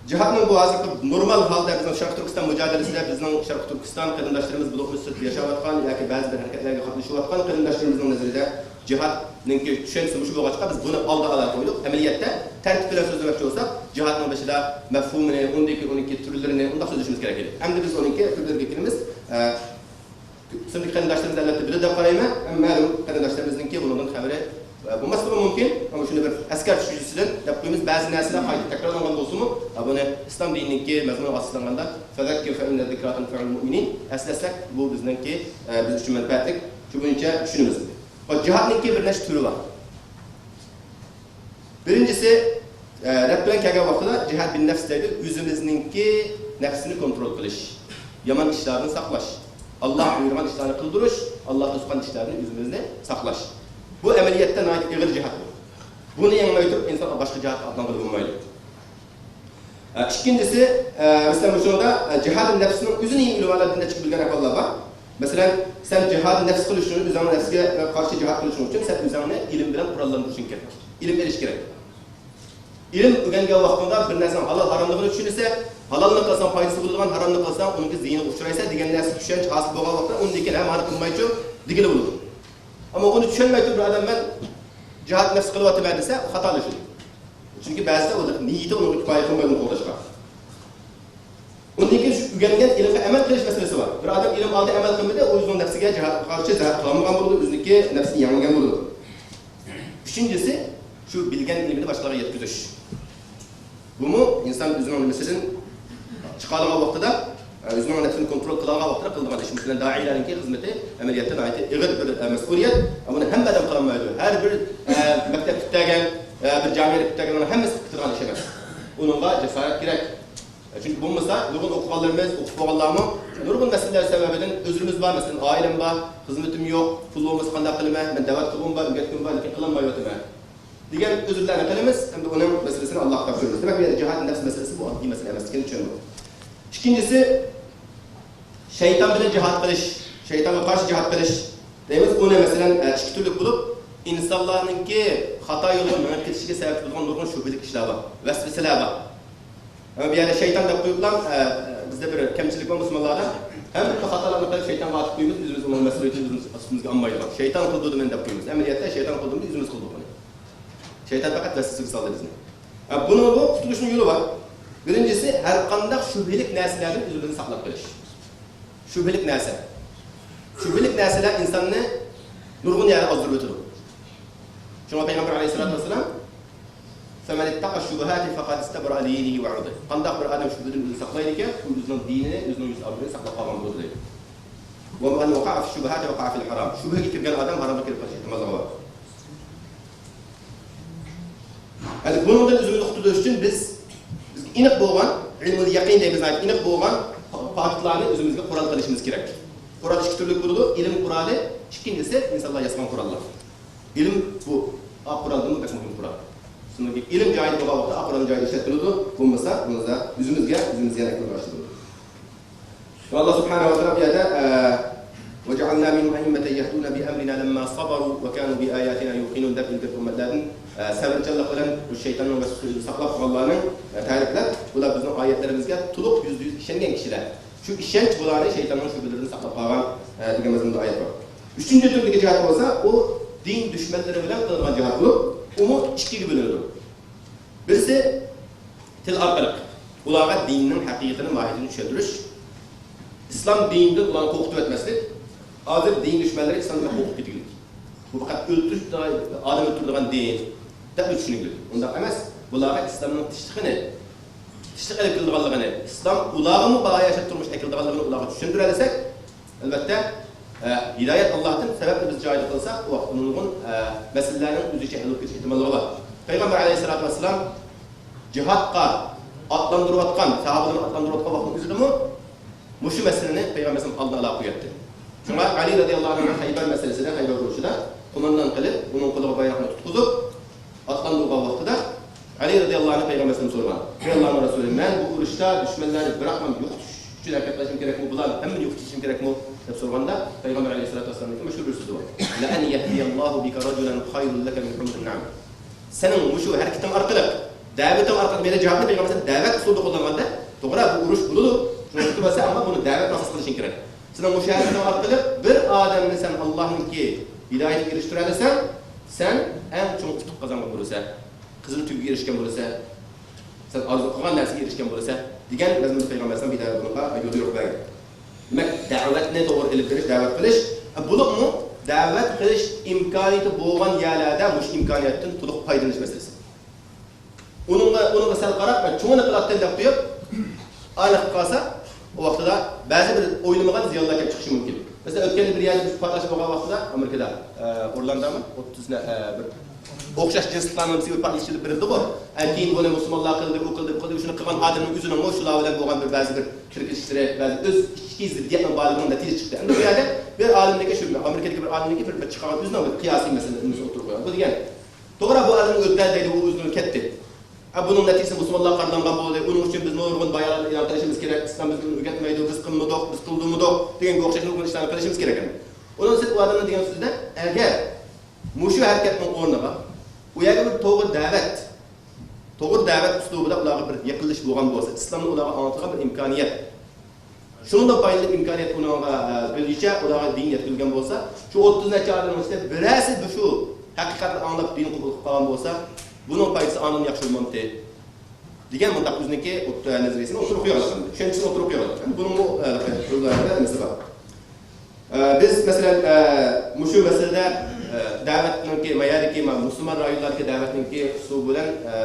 جىھادنىڭ بۇ ھازىرقى نورمال ھالدا بىزنىڭ شەرقىي تۈركىستان مۇجادىلىسىدە بىزنىڭ شەرقىي تۈركىستان قېرىنداشلىرىمىز بولۇپمۇ سىرتتا ياشاۋاتقان ياكى بەزى بىر ھەرىكەتلەرگە قاتنىشىۋاتقان قېرىنداشلىرىمىزنىڭ نەزىرىدە جىھادنىڭكى چۈشەنچىسى مۇشۇ بولغاچقا، بىز بۇنى ئالدىغا ئالايلى قويدۇق. ئەمەلىيەتتە تەرتىپ بىلەن سۆزلىمەكچى بولساق، جىھادنىڭ بېشىدا مەفھۇمىنى، ئۇندىن كېيىن ئۇنىڭكى تۈرلىرىنى ئۇنداق سۆزلىشىمىز كېرەك ئىدى. ئەمدى بىز ئۇنىڭكى تۈرلىرىگە كېلىمىز. ئە، سىنىپتىكى قېرىنداشلىرىمىز ئەلۋەتتە بىلىدۇ دەپ قارايمەن. ئەمما مەلۇم قېرىنداشلىرىمىزنىڭكى بۇنىڭدىن خەۋىرى، ئە، بولماسلىقى مۇمكىن. ئەمما شۇنى بىر ئەسكەرتىش يۈزىسىدىن دەپ قويىمىز. بەزى نەرسىلەر قايتا تەكرارلانغان بولسىمۇ، ئە، بۇنى ئىسلام دىنىنىڭكى مەزمۇنىغا ئاساسلانغاندا، فَذَكِّرْ فَإِنَّ الذِّكْرَى تَنْفَعُ الْمُؤْمِنِينَ، ئەسلەتسەك، بۇ بىزنىڭكى، ئە، بىز ئۈچۈن مەنپەئەتلىك. شۇ بويىچە چۈشىنىمىز. ھە، جىھادنىڭكى بىر نەچچە تۈرى بار. بىرىنچىسى، ئە، رەت بىلەن كەلگەن ۋاقتىدا جىھاد بىن نەفس دەيدۇ، ئۆزىمىزنىڭكى نەپسىنى كونترول قىلىش، يامان ئىشلاردىن ساقلاش، ئاللا بۇيرۇغان ئىشلارنى قىلدۇرۇش، ئاللا توسقان ئىشلاردىن ئۆزىمىزنى ساقلاش. بۇ ئەمەلىيەتتە ناھايىتى ئېغىر جىھاد بۇ. بۇنى يەڭمەي تۇرۇپ ئىنسان باشقا جىھادقا ئاتلانغىلى بولمايدۇ. ئە، ئىككىنچىسى، ئە، مەسىلەن، مۇشۇنىڭدا، ئە، جىھادى نەپسنىڭ ئۆزىنى ئۆلۈۋالىدۇ دەپ بىلگەن ئەھۋاللار بار. مەسىلەن، سەن جىھادى نەپس قىلىش ئۈچۈن، ئۆزۈڭنىڭ نەپسىگە قارشى جىھاد قىلىشىڭ ئۈچۈن سەن ئۆزۈڭنى ئىلىم بىلەن قوراللاندۇرۇشۇڭ كېرەك. ئىلىم ئېلىش كېرەك. ئىلىم ئۆگەنگەن ۋاقتىڭدا بىر نەرسىنىڭ ھالال، ھاراملىقىنى چۈشىنىسەن، ھالالنى قىلساڭ پايدىسى بولىدىغان، ھارامنى قىلساڭ ئۇنىڭكى زىيىنىغا ئۇچرايسەن دېگەن نەرسە چۈشەنچە ھاسىل بولغان ۋاقىتتا ئۇندىن كېيىن ھە، مانا قىلمايچۇ دېگىلى بولىدۇ. ئەمما ئۇنى چۈشەنمەي تۇرۇپ بىر ئادەم مەن جىھاد نەپس قىلىۋاتىمەن دېسە، خاتالىشىدۇ. چۈنكى بەزىدە ئۇ نىيىتى ئۇنىڭغا كۇپايە قىلمايدۇ قوغداشقا. ئۇندىن كېيىن شۇ ئۆگەنگەن ئىلىمغا ئەمەل قىلىش مەسىلىسى بار. بىر ئادەم ئىلىم ئالدى، ئەمەل قىلمىدى، ئۇ ئۆزىنىڭ نەپسىگە جىھاد قارشى جىھاد قىلالمىغان بولىدۇ، ئۆزىنىڭكى نەپسىنى يەڭمىگەن بولىدۇ. ئۈچىنچىسى، شۇ بىلگەن ئىلمىنى باشقىلارغا يەتكۈزۈش. بۇمۇ ئىنسان ئۆزىنىڭ نېمىسىدىن چىقالىغان ۋاقتىدا، ئۆزىنىڭ نەپسىنى كونترول قىلالىغان ۋاقتىدا قىلىدىغان ئىش. مەسىلەن، دائىيلارنىڭكى خىزمىتى ئەمەلىيەتتە ناھايىتى ئېغىر بىر، ئە، مەسئۇلىيەت. بۇنى ھەممە ئادەم قىلالمايدۇ. ھەر بىر، ئە، مەكتەپ پۈتتۈرگەن، ئە، بىر جامىيە پۈتتۈرگەن ھەممىسى قىلىدىغان ئىش ئەمەس. ئۇنىڭغا جاسارەت كېرەك. چۈنكى بولمىسا، نۇرغۇن ئوقۇغانلىرىمىز، ئوقۇپ بولغانلارمۇ نۇرغۇن مەسىلىلەر سەۋەبىدىن ئۆزرىمىز بار، مەسىلەن، ئائىلەم بار، خىزمىتىم يوق، پۇل بولمىسا قانداق قىلىمەن، مەن دەۋەت قىلغۇم بار، ئۆگەتكۈم بار، لېكىن قىلالمايۋاتىمەن دېگەن ئۆزرلەرنى قىلىمىز، ئەمدى ئۇنىڭ مەسىلىسىنى ئاللاغا تاپشۇرىمىز. دېمەك، بۇ يەردە جىھاد نەپس مەسىلىسى بۇ ئاددىي مەسىلە ئەمەسلىكىنى چۈشەندۇق. ئىككىنچىسى، شەيتان بىلەن جىھاد قىلىش، شەيتانغا قارشى جىھاد قىلىش دەيمىز. ئۇنى، مەسىلەن، ئە، ئىككى تۈرلۈك بولۇپ، ئىنسانلارنىڭكى خاتا يولغا مېڭىپ كېتىشىگە سەۋەب بولىدىغان نۇرغۇن شۈبھىلىك ئىشلار بار، ۋەسۋەسىلەر بار. ئەمما بۇ يەردە شەيتان دەپ قويۇپلا، ئە، بىزدە بىر كەمچىلىك بار مۇسۇلمانلاردا. ھەممە خاتالارنى قىلىپ شەيتانغا ئاتىپ قويىمىز، ئۆزىمىز ئۇنىڭ مەسئۇلىيىتىنى ئۆزىمىز ئۈستىمىزگە ئالمايدىغان. شەيتان قىلدۇردى مېنى دەپ قويىمىز. ئەمەلىيەتتە شەيتان قىلدۇردى، ئۆزىمىز قىلدۇق بۇنى. شەيتان پەقەت ۋەسۋەسىگە سالدى بىزنى. ھە، بۇنىڭغۇ قۇتۇلۇشنىڭ يولى بار. بىرىنچىسى، ھەر قانداق شۈبھىلىك نەرسىلەردىن ئۆزىمىزنى ساقلاپ قېلىش. شۈبھىلىك نەرسە. شۈبھىلىك نەرسىلەر ئىنساننى نۇرغۇن يەردە ئازدۇرۇپ ئۆتىدۇ. شۇڭا پەيغەمبەر ئەلەيھىسسالاتۇ ۋەسسالام، فَمَنِ اتَّقَى الشُّبُهَاتِ فَقَدِ اسْتَبْرَأَ لِدِينِهِ وَعِرْضِهِ. قانداق بىر ئادەم شۈبھىدىن ئۆزىنى ساقلايدىكەن، ئۇ ئۆزىنىڭ دىنىنى، ئۆزىنىڭ يۈز ئابرۇيىنى ساقلاپ قالغان بولىدۇ دەيدۇ. وَمَنْ وَقَعَ فِي الشُّبُهَاتِ وَقَعَ فِي الْحَرَامِ. شۈبھىگە كىرگەن ئادەم ھارامغا كىرىپ قېلىش ئېھتىماللىقى بار. يەنى بۇنىڭدىن ئۆزىمىزنى قۇتۇلدۇرۇش ئۈچۈن بىز، بىز ئېنىق بولغان، ئىلمۇل يەقىن دەيمىز، ئېنىق بولغان پاكىتلارنى ئۆزىمىزگە قورال قىلىشىمىز كېرەك. قورال ئىككى تۈرلۈك بولىدۇ، ئىلىم قورالى، ئىككىنچىسى ئىنسانلار ياسىغان قوراللار. ئىلىم بۇ ئاق قورالدىنمۇ بەك مۇھىم قورال. ئىلىم جايىدا بولغان ۋاقىتتا قۇرئان جايىدا ئىشلەتكىلىدۇ، بولمىسا بۇنىڭدا ئۆزىمىزگە، ئۆزىمىزگە نەكىر باشلىدۇ. ئاللا سۇبھانەھۇ ۋە تائالا بۇ يەردە، ئە، «وجعلنا منهم أئمة يهدون بأمرنا لما صبروا وكانوا بآياتنا يوقنون» دەپ ئىلگىرىكى ئۈممەتلەردىن، ئە، سەۋرچانلىق بىلەن شەيتاننىڭ ۋەسۋەسىدىن ساقلاپ قالغانلارنى، ئە، تەرىپلەپ، بۇلار بىزنىڭ ئايەتلىرىمىزگە تولۇق يۈزدە يۈز ئىشەنگەن كىشىلەر. شۇ ئىشەنچ بۇلارنى شەيتاننىڭ شۈبھىلىرىدىن ساقلاپ قالغان، ئە، دېگەن مەزمۇندا ئايەت بار. ئۈچىنچى تۈردىكى جىھاد بولسا، ئۇ دىن دۈشمەنلىرى بىلەن قىلىنغان جىھاد بولۇپ، ئۇمۇ ئىككىگە بۆلۈنىدۇ. بىرسى، تىل ئارقىلىق ئۇلارغا دىننىڭ ھەقىقىتىنى، ماھىيىتىنى چۈشەندۈرۈش، ئىسلام دىنىدىن ئۇلارنى قورقۇتۇۋەتمەسلىك. ھازىر دىن دۈشمەنلىرى ئىسلام دىنىدىن قورقۇپ كېتىگۈدەك. بۇ پەقەت ئۆلتۈرۈش، ئادەم ئۆلتۈرىدىغان دىن دەپ چۈشىنىگۈدەك. ئۇنداق ئەمەس. بۇلارغا ئىسلامنىڭ تىنچلىقىنى، تىنچلىق ئېلىپ كېلىدىغانلىقىنى، ئىسلام ئۇلارغىمۇ باھا ياشاپ تۇرمۇش ئەكېلىدىغانلىقىنى ئۇلارغا چۈشەندۈرەلىسەك، ئەلۋەتتە، ئە، ھىدايەت ئاللاھتىن، سەۋەبنى بىز جايىدا قىلساق، ئۇ ۋاقىتتا نۇرغۇن، ئە، مەسىلىلەرنىڭ ئۆزىچە ھەل بولۇپ كېتىش ئېھتىماللىقى بار. پەيغەمبەر ئەلەيھىسسالاتۇ ۋەسسالام جىھادقا ئاتلاندۇرۇۋاتقان، ساھابىلەرنى ئاتلاندۇرۇۋاتقان ۋاقىتنىڭ ئۆزىدىمۇ مۇشۇ مەسىلىنى پەيغەمبەرىمىز ئالدىن ئالا قوياتتى. شۇڭا ئەلى رەزىياللاھۇ ئەنھۇ خەيبەر مەسىلىسىدە، خەيبەر ئۇرۇشىدا قوماندان قىلىپ، ئۇنىڭ قولىغا بايراقنى تۇتقۇزۇپ، ئاتلاندۇرغان ۋاقتىدا ئەلى رەزىياللاھۇ ئەنھۇ پەيغەمبەرىمىزدىن سورىغان: «ئەي ئاللانىڭ رەسۇلى، مەن بۇ ئۇرۇشتا دۈشمەنلەرنى بىراقلا يوقىتىش ئۈچۈن ھەرىكەت قىلىشىم كېرەكمۇ؟ بۇلارنى ھەممىنى يوقىتىشىم كېرەكمۇ؟» دەپ سورىغاندا، پەيغەمبەر ئەلەيھىسسالاتۇ ۋەسسالامنىڭ مەشھۇر بىر سۆزى بار: «لەئەن يەھدىيەللاھۇ بىكە رەجۇلەن خەيرۇن لەكە مىن ھۇمۇرىن نەئەم.» سېنىڭ مۇشۇ ھەرىكىتىڭ ئارقىلىق، دەۋىتىڭ ئارقىلىق، مەيلى جىھادنى پەيغەمبەرىمىز دەۋەت ئۇسۇلىدا قوللانغاندا، توغرا، بۇ ئۇرۇش بولىدۇ، شۇنى تۇتۇۋالسا، ئەمما بۇنى دەۋەت ئاساس قىلىشىڭ كېرەك. سېنىڭ مۇشۇ ھەرىكىتىڭ ئارقىلىق بىر ئادەمنى سەن ئاللانىڭكى ھىدايىتىگە ئېرىشتۈرەلىسەڭ، سەن ئەڭ چوڭ ئۇتۇق قازانغان بولىسەن. قىزىل تۈگىگە ئېرىشكەن بولىسەن، سەن ئارزۇ قىلغان نەرسىگە ئېرىشكەن بولىسەن، دېگەن مەزمۇندا پەيغەمبەر ئەلەيھىسسالام بۇنىڭغا يول يورۇق بەرگەن. دېمەك، دەۋەتنى توغرا ئېلىپ بېرىش، دەۋەت قىلىش، بولۇپمۇ دەۋەت قىلىش ئىمكانىيىتى بولغان يەرلەردە مۇشۇ ئىمكانىيەتتىن تولۇق پايدىلىنىش مەسىلىسى. ئۇنىڭغا، ئۇنىڭغا سەل قاراپ، مەن چوڭىنى قىلاتتىم دەپ قويۇپ، ئايلىق قالسا، ئۇ ۋاقتىدا بەزى بىر ئويلىمىغان زىيانلار كېلىپ چىقىشى مۇمكىن. مەسىلەن، ئۆتكەندە بىر يەردە بىر پارتلاش بولغان ۋاقتىدا، ئامېرىكىدا، ئە، ئورلاندامۇ؟ ئوتتۇز نە-، ئە، بىر ئوخشاش جىنسلىقلارنىڭ بىر پارتلىشىپ بېرىلدىغۇ. ئەكىيىن بۇنى مۇسۇلمانلار قىلدى، ئۇ قىلدى، بۇ قىلدى، شۇنى قىلغان ئادەمنىڭ ئۆزىنىڭمۇ شۇلار بىلەن بولغان بىر بەزى بىر كىرىشىشلىرى، بەزى ئۆز ئىچكى زىددىيەتنىڭ بارلىقىنىڭ نەتىجىسى چىقتى. ئەمدى بۇ يەردە بىر ئالىمدىكى شۇ، ئامېرىكىدىكى بىر ئالىمدىكى بىر، بىر چىقارغان ئۆزىنىڭ بىر قىياسىي مەسىلىنى ئوتتۇرىغا قويغان. بۇ دېگەن، توغرا، بۇ ئادەم ئۆلدى دەيدۇ، ئۇ ئۆزىنىڭ كەتتى. ئە، بۇنىڭ نەتىجىسى مۇسۇلمانلارغا قارىتىلغان بولدى. ئۇنىڭ ئۈچۈن بىز نۇرغۇن باياناتلار ئېلان قىلىشىمىز كېرەك. ئىسلام بىزگە بۇنى ئۆگەتمەيدۇ، بىز قىلمىدۇق، بىز قىلدۇرمىدۇق دېگەنگە ئوخشاش نۇرغۇن ئىشلارنى قىلىشىمىز كېرەك. ئۇنىڭ ئۈستىدە ئۇ ئادەمنىڭ دېگەن سۆزىدە، ئەگەر مۇشۇ ھەرىكەتنىڭ ئورنىغا ئۇ يەرگە بىر توغرا دەۋەت، توغرا دەۋەت ئۇسلۇبىدا ئۇلارغا بىر يېقىنلىشىش بولغان بولسا، ئىسلامنى ئۇلارغا ئاڭلىتىدىغان بىر ئىمكانىيەت، شۇنىڭدىن پايدىلىنىپ ئىمكانىيەت ئۇنىڭغا، ئە، بىلگۈچە ئۇلارغا دىن يەتكۈزگەن بولسا، شۇ ئوتتۇز نەچچە ئادەمنىڭ ئىچىدە بىرەرسى بۇ شۇ ھەقىقەتنى ئاڭلاپ دىن قوبۇل قىلىپ قالغان بولسا، بۇنىڭ پايدىسى ئاندىن ياخشى بولمامتى؟ دېگەن مۇنداق ئۆزىنىڭكى ئوت-، نەزەرىيىسىنى ئوتتۇرىغا قويۇۋاتىدۇ، چۈشەنچىسىنى ئوتتۇرىغا قويۇۋاتىدۇ. بۇنىڭمۇ، ئە، نېمىسى بار. ئە، بىز، مەسىلەن، ئە، مۇشۇ مەسىلىدە، ئە، دەۋەتنىڭكى، ما يەردىكى، ما مۇسۇلمان رايونلاردىكى دەۋەتنىڭكى ئۇسلۇبى بىلەن، ئە،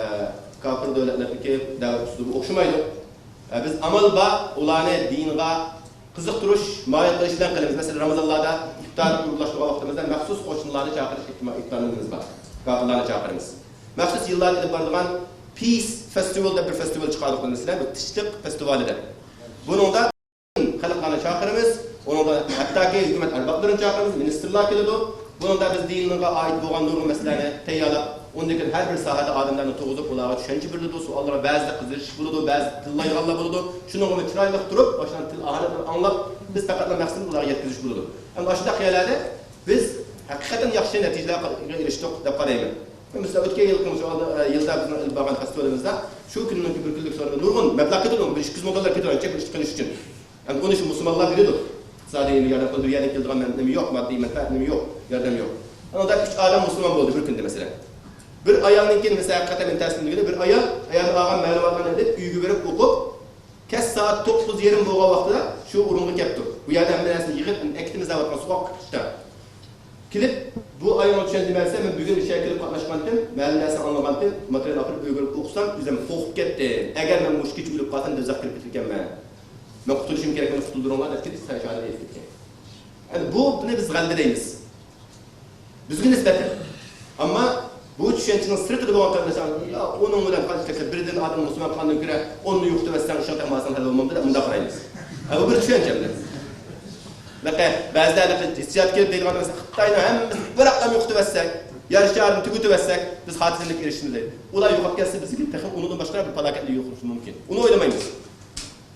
كاپىر دۆلەتلەردىكى دەۋەت ئۇسلۇبى ئوخشىمايدۇ. ئە، بىز ئامال بار ئۇلارنى دىنغا قىزىقتۇرۇش، مايىل قىلىش بىلەن قىلىمىز. مەسىلەن، رامىزانلاردا ئىپتار ئورۇنلاشتۇرغان ۋاقتىمىزدا مەخسۇس قوشنىلارنى چاقىرىش ئىپتار نېمىمىز بار. كاپىرلارنى چاقىرىمىز. مەخسۇس يىللاردا ئېلىپ بارىدىغان پىس فېستىۋال دەپ بىر فېستىۋال چىقاردۇق، مەسىلەن، بىر تىنچلىق فېستىۋالى دەپ. بۇنىڭدا خەلقلەرنى چاقىرىمىز، ئۇنىڭدا ھەتتاكى ھۆكۈمەت ئەربابلىرىنى چاقىرىمىز، مىنىستىرلار كېلىدۇ. بۇنىڭدا بىز دىنغا ئائىت بولغان نۇرغۇن مەسىلىلەرنى تەييارلاپ، ئۇندىن كېيىن ھەر بىر ساھەدە ئادەملەرنى تۇرغۇزۇپ، ئۇلارغا چۈشەنچە بېرىلىدۇ، سوئاللارغا بەزىدە قىزىرىش بولىدۇ، بەزىدە تىللايدىغانلار بولىدۇ. شۇنىڭغىمۇ چىرايلىق تۇرۇپ، ئاشۇنداق تىل ئاھاڭلىرىنى ئاڭلاپ، بىز پەقەتلا مەقسىتىمىز ئۇلارغا يەتكۈزۈش بولىدۇ. ئەمدى ئاشۇنداق يەرلەردە بىز ھەقىقەتەن ياخشى نەتىجىلەرگە ئېرىشتۇق دەپ قارايمەن. مەسىلەن، ئۆتكەن يىلقى مۇشۇ ئالدى، ئە، يىلدا بىزنىڭ ئېلىپ بارغان فېستىۋالىمىزدا شۇ كۈننىڭكى بىر كۈنلۈك سورۇنغا نۇرغۇن مەبلەغ كېتىدۇ، بىر ئىككى يۈز مىڭ دوللار كېتىدۇ، ئەنچە بىر ئىش قىلىش ئۈچۈن. ئەمدى ئۇنى شۇ مۇسۇلمانلار بېرىدۇ. ئىقتىسادىي ياردەم قىلىدۇ، بۇ يەردىن كېلىدىغان مەن-، نېمە يوق، ماددىي مەنپەئەت نېمە يوق، ياردەم يوق. ئاندا ئۈچ ئادەم مۇسۇلمان بولدى بىر كۈندە، مەسىلەن. بىر ئايالنىڭكى، مەسىلەن، ھەقىقەتەن مېنى تەسىرلەندۈرگىنى، بىر ئايال ئايالدىن ئالغان مەلۇماتلارنى ئېلىپ، ئۆيگە بېرىپ ئوقۇپ، كەچ سائەت توققۇز يېرىم بولغان ۋاقتىدا شۇ ئورۇنغا كەپتۇ. بۇ يەردە ھەممە نەرسىنى يىغىپ، ئەكېتىمىز دەۋاتقان سوغۇق قىشتا. كېلىپ، بۇ ئايالنىڭ چۈشەنچە بەرسە، مەن بۈگۈن مۇشۇ يەرگە كېلىپ قاتناشقانتىم، مەلۇم نەرسىنى ئاڭلىغانتىم، ماتېرىيال ئاپىرىپ ئۆيگە بېرىپ ئوقۇسام، ئۆزۈم قورقۇپ كەتتىم. ئەگەر مەن مۇشۇ كېچە ئۆلۈپ قالسام، دوزاخقا كىرىپ كېتىدىكەنمەن. مەن قۇتۇلۇشۇم كېرەك، مېنى قۇتۇلدۇرۇڭلار دەپ كېتىپ، شاھادەت ئېيتىپتىكەن. ئەمدى بۇ، بۇنى بىز غەلىبە دەيمىز. بىزگە نىسبەتەن. ئەمما بۇ چۈشەنچىنىڭ سىرتىدا بولغان قېرىنداشلار، يا، ئۇنىڭ بىلەن قانچە تەكلىپ، بىردىن ئادەم مۇسۇلمان قىلغاندىن كۆرە، ئوننى يوقىتىۋەتسەڭ، ئىشىڭ تېخىمۇ ئاسان ھەل بولمامدۇ دەپ مۇنداق قارايمىز. ھە، بۇ بىر چۈشەنچە بىلەن. لېكىن بەزىلەر لېكىن ھېسسىيات كېلىپ دەيدىغان نەرسە، خىتاينىڭ ھەممىسىنى بىراقلا يوقىتىۋەتسەك، يەر شارىنى تۈگىتىۋەتسەك، بىز خاتىرجەملىككە ئېرىشىشىمىز. ئۇلار يوقاپ كەتسە، بىزگە تېخى ئۇنىڭدىن باشقا بىر پالاكەتلەر يوقىلىشى مۇمكىن. ئۇنى ئويلىمايمىز.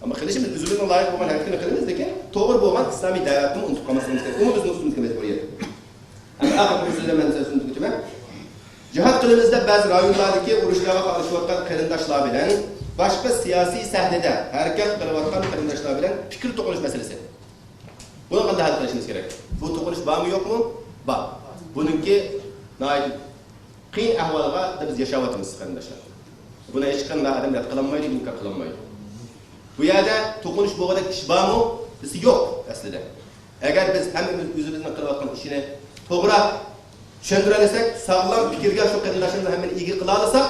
ئەمما قىلىشىمىز، ئۆزىمىزنىڭ لايىق بولغان ھەرىكىتىنى قىلىمىز، لېكىن توغرا بولغان ئىسلامىي دەۋەتنى ئۇنتۇپ قالماسلىقىمىز كېرەك. ئۇمۇ بىزنىڭ ئۈستىمىزدىكى مەجبۇرىيەت. ئەمما ئاخىرقى بىر سۆزلەر مەن سۆزۈمنى تۈگىتىمەن. جىھاد قىلىمىز دەپ بەزى رايونلاردىكى ئۇرۇشلارغا قارشى بولۇۋاتقان قېرىنداشلار بىلەن باشقا سىياسىي سەھنىدە ھەرىكەت قىلىۋاتقان قېرىنداشلار بىلەن پىكىر توقۇنۇش مەسىلىسى. بۇنى قانداق ھەل قىلىشىمىز كېرەك؟ بۇ توقۇنۇش بارمۇ، يوقمۇ؟ بار. بۇنىڭكى ناھايىتى قىيىن ئەھۋالغا بىز ياشاۋاتىمىز، قېرىنداشلار. بۇنى ھېچقانداق ئادەم رەت قىلالمايدۇ، ئىنكار قىلالمايدۇ. بۇ يەردە توقۇنۇش بولغۇدەك ئىش بارمۇ؟ دېسە، يوق ئەسلىدە. ئەگەر بىز ھەممىمىز ئۆزىمىزنىڭ قىلىۋاتقان ئىشىنى توغرا چۈشەندۈرەلىسەك، ساغلام پىكىرگە شۇ قېرىنداشلىرىمىزنى ھەممىنى ئىگە قىلالىساق،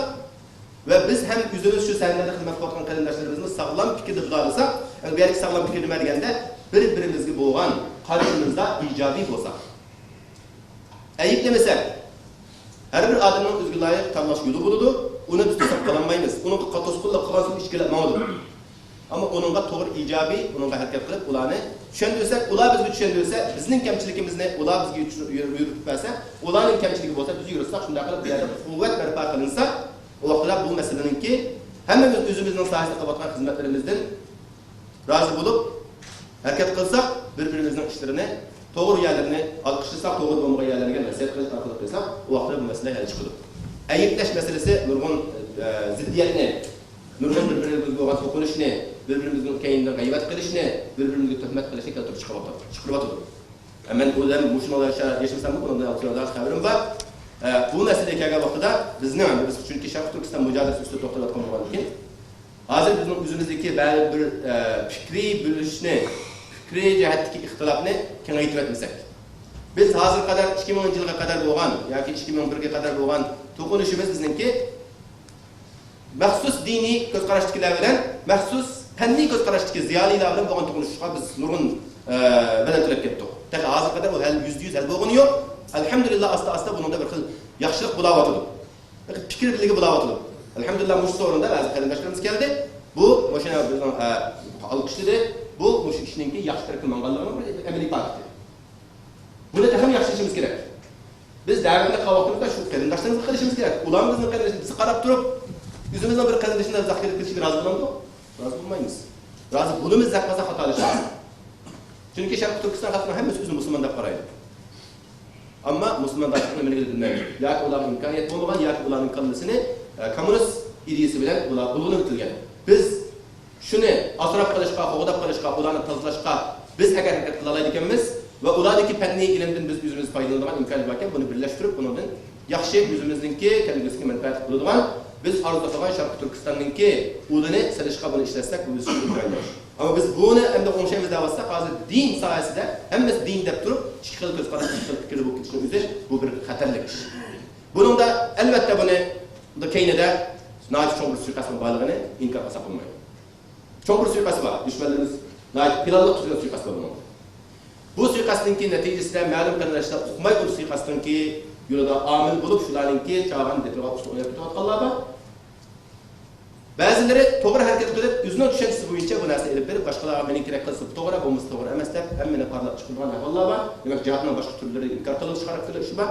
ۋە بىز ھەم ئۆزىمىز شۇ سەھنىلەردە خىزمەت قىلىۋاتقان قېرىنداشلىرىمىزنى ساغلام پىكىردە بۇلارلىساق، يەنى بۇ يەردىكى ساغلام پىكىر نېمە دېگەندە، بىر-بىرىمىزگە بولغان قارىشىمىزدا ئىجابىي بولساق، ئەيىبلىمىسەك، ھەر بىر ئادەمنىڭ ئۆزىگە لايىق تاللاش يولى بولىدۇ، ئۇنى بىز توسۇپ قالالمايمىز، ئۇنىڭغا توسقۇنلۇق قىلغان سۆز ئىچكىرىلەپ ماڭىدۇ. ئەمما ئۇنىڭغا توغرا ئىجابىي، ئۇنىڭغا ھەرىكەت قىلىپ، ئۇلارنى چۈشەندۈرسەك، ئۇلار بىزگە چۈشەندۈرسە، بىزنىڭ كەمچىلىكىمىزنى ئۇلار بىزگە يۈرۈتۈپ بەرسە، ئۇلارنىڭ كەمچىلىكى بولسا، بىز يورۇتساق، شۇنداق قىلىپ بۇ يەردە قۇۋۋەت بەرپا قىلىنسا، ئۇ ۋاقىتتا بۇ مەسىلىنىڭكى ھەممىمىز ئۆزىمىزنىڭ ساھەسىدە قىلىۋاتقان خىزمەتلىرىمىزدىن رازى بولۇپ ھەرىكەت قىلساق، بىر-بىرىمىزنىڭ ئىشلىرىنى توغرا يەرلىرىنى ئالقىشلىساق، توغرا بولمىغان يەرلەرگە نەسىھەت قىلىش ئارقىلىق قىلساق، ئۇ ۋاقىتتا بۇ مەسىلە ھەل چىقىدۇ. ئەيىبلەش مەسىلىسى نۇرغۇن، ئە، زىددىيەتنى، نۇرغۇن بىر-بىرىمىزگە بولغان توقۇنۇشنى، بىر-بىرىمىزنىڭ كەينىدىن غەيۋەت قىلىشنى، بىر-بىرىمىزگە تۆھمەت قىلىشنى كەلتۈرۈپ چىقىرىۋاتىدۇ، چىقىرىۋاتىدۇ. ئە، مەن ئۇ دەم مۇشۇنى ياشىمىساممۇ، بۇنىڭدىن ئالدىن خەۋىرىم بار. ئە، بۇ مەسىلىگە كەلگەن ۋاقتىدا بىزنىڭ، بىز چۈنكى شەرقىي تۈركىستان مۇجادىلىسى ئۈستىدە توختىلىۋاتقان بولغاندىكىن، ھازىر بىزنىڭ ئۆزىمىزدىكى بەزى بىر، ئە، پىكرىي بۆلۈشنى، پىكرىي جەھەتتىكى ئىختىلاپنى كېڭەيتىۋەتمىسەك، بىز ھازىرغا قەدەر، ئىككى مىڭىنچى يىلغا قەدەر بولغان ياكى ئىككى مىڭ بىرگە قەدەر بولغان توقۇنۇشىمىز بىزنىڭكى مەخسۇس دىنىي كۆز قاراشتىكىلەر بىلەن، مەخسۇس پەننىي كۆز قاراشتىكى زىيالىيلار بىلەن بولغان توقۇنۇشۇشقا بىز نۇرغۇن، ئە، بەدەل تۆلەپ كەتتۇق. تېخى ھازىرغا قەدەر ئۇ ھەل، يۈزدە يۈز ھەل بولغىنى يوق. ئەلھەمدۇلىللا، ئاستا-ئاستا بۇنىڭدا بىر خىل ياخشىلىق بولاۋاتىدۇ. پىكىر بىرلىكى بولاۋاتىدۇ. ئەلھەمدۇلىللا، مۇشۇ سورۇندا بەزى قېرىنداشلىرىمىز كەلدى. بۇ، مۇشۇ بىزنىڭ، ئە، ئالقىشلىدى. بۇ، مۇشۇ ئىشنىڭكى ياخشى تەرەپكە ماڭغانلىقىنىڭ بىر ئەمەلىي پاكىتى. بۇنى تېخىمۇ ياخشى ئىشلىشىمىز كېرەك. بىز دەۋەتنى قىلىۋاتقىنىمىزدا شۇ قېرىنداشلىرىمىزغا قىلىشىمىز كېرەك. ئۇلارمۇ بىزنىڭ قېرىندىشىمىز. بىز قاراپ تۇرۇپ، ئۆزىمىزنىڭ بىر قېرىندىشىنى زاق كېلىپ كېتىشىگە رازى بولامدۇق؟ رازى بولمايمىز. رازى بولىمىز دەپ قالسا خاتالىشىمىز. چۈنكى شەرقىي تۈركىستان خەلقىنىڭ ھەممىسى ئۆزىنى مۇسۇلمان دەپ قارايدۇ. ئەمما مۇسۇلماندارچىلىقنى نېمىلىكىنى بىلمەيدۇ. ياكى ئۇلارغا ئىمكانىيەت بولمىغان، ياكى ئۇلارنىڭ كاللىسىنى، ئە، كوممۇنىست ئىدىيىسى بىلەن ئۇلار بۇلغىنىپ ئۆتۈلگەن. بىز شۇنى ئاسراپ قېلىشقا، قوغداپ قېلىشقا، ئۇلارنى تازىلاشقا بىز ئەگەر ھەرىكەت قىلالايدىكەنمىز ۋە ئۇلاردىكى پەننىي ئىلىمدىن بىز ئۆزىمىز پايدىلىنىدىغان ئىمكانىيەت باركەن، بۇنى بىرلەشتۈرۈپ، بۇنىڭدىن ياخشى ئۆزىمىزنىڭكى كەلگۈسىگە مەنپەئەت بولىدىغان، بىز ئارزۇ قىلغان شەرقىي تۈركىستاننىڭكى ئۇلىنى سېلىشقا بۇنى ئىشلەتسەك، بۇ بىز ئۈچۈن ئىمكان ياخشى. ئەمما بىز بۇنى ئەمدى ئوڭشايمىز دەۋاتساق، ھازىر دىن ساھەسىدە ھەممىسى دىن دەپ تۇرۇپ، ئىككى خىل كۆز قاراش، ئىككى خىل پىكىردە بولۇپ كېتىشنىڭ ئۆزى بۇ بىر خەتەرلىك ئىش. بۇنىڭدا ئەلۋەتتە بۇنى، بۇنىڭدا كەينىدە ناھايىتى چوڭ بىر سۇيىقەستنىڭ بارلىقىنى ئىنكار قىلساق بولمايدۇ. چوڭ بىر سۇيىقەست بار. دۈشمەنلىرىمىز ناھايىتى پىلانلىق تۈزگەن سۇيىقەست بار بۇنىڭ. بۇ سۇيىقەستنىڭكى نەتىجىسىدە مەلۇم قېرىنداشلار ئۇقماي بۇ سۇيىقەستنىڭكى يولىدا ئامىل بولۇپ، شۇلارنىڭكى چاغان دېپىغا ئۇسسۇل ئويناپ كېتىۋاتقانلار بار. بەزىلىرى توغرا ھەرىكەت قىلىپ، ئۆزىنىڭ چۈشەنچىسى بويىچە بۇ نەرسىنى ئېلىپ بېرىپ، باشقىلارغا مېنىڭ كېرەك قىلسا بۇ توغرا، بولمىسا توغرا ئەمەس دەپ، ھەممىنى پارلاپ چىقىرىدىغان ئەھۋاللار بار. دېمەك، جىھادنىڭ باشقا تۈرلىرى ئىنكار قىلىنىش خاراكتېرلىك ئىشى بار.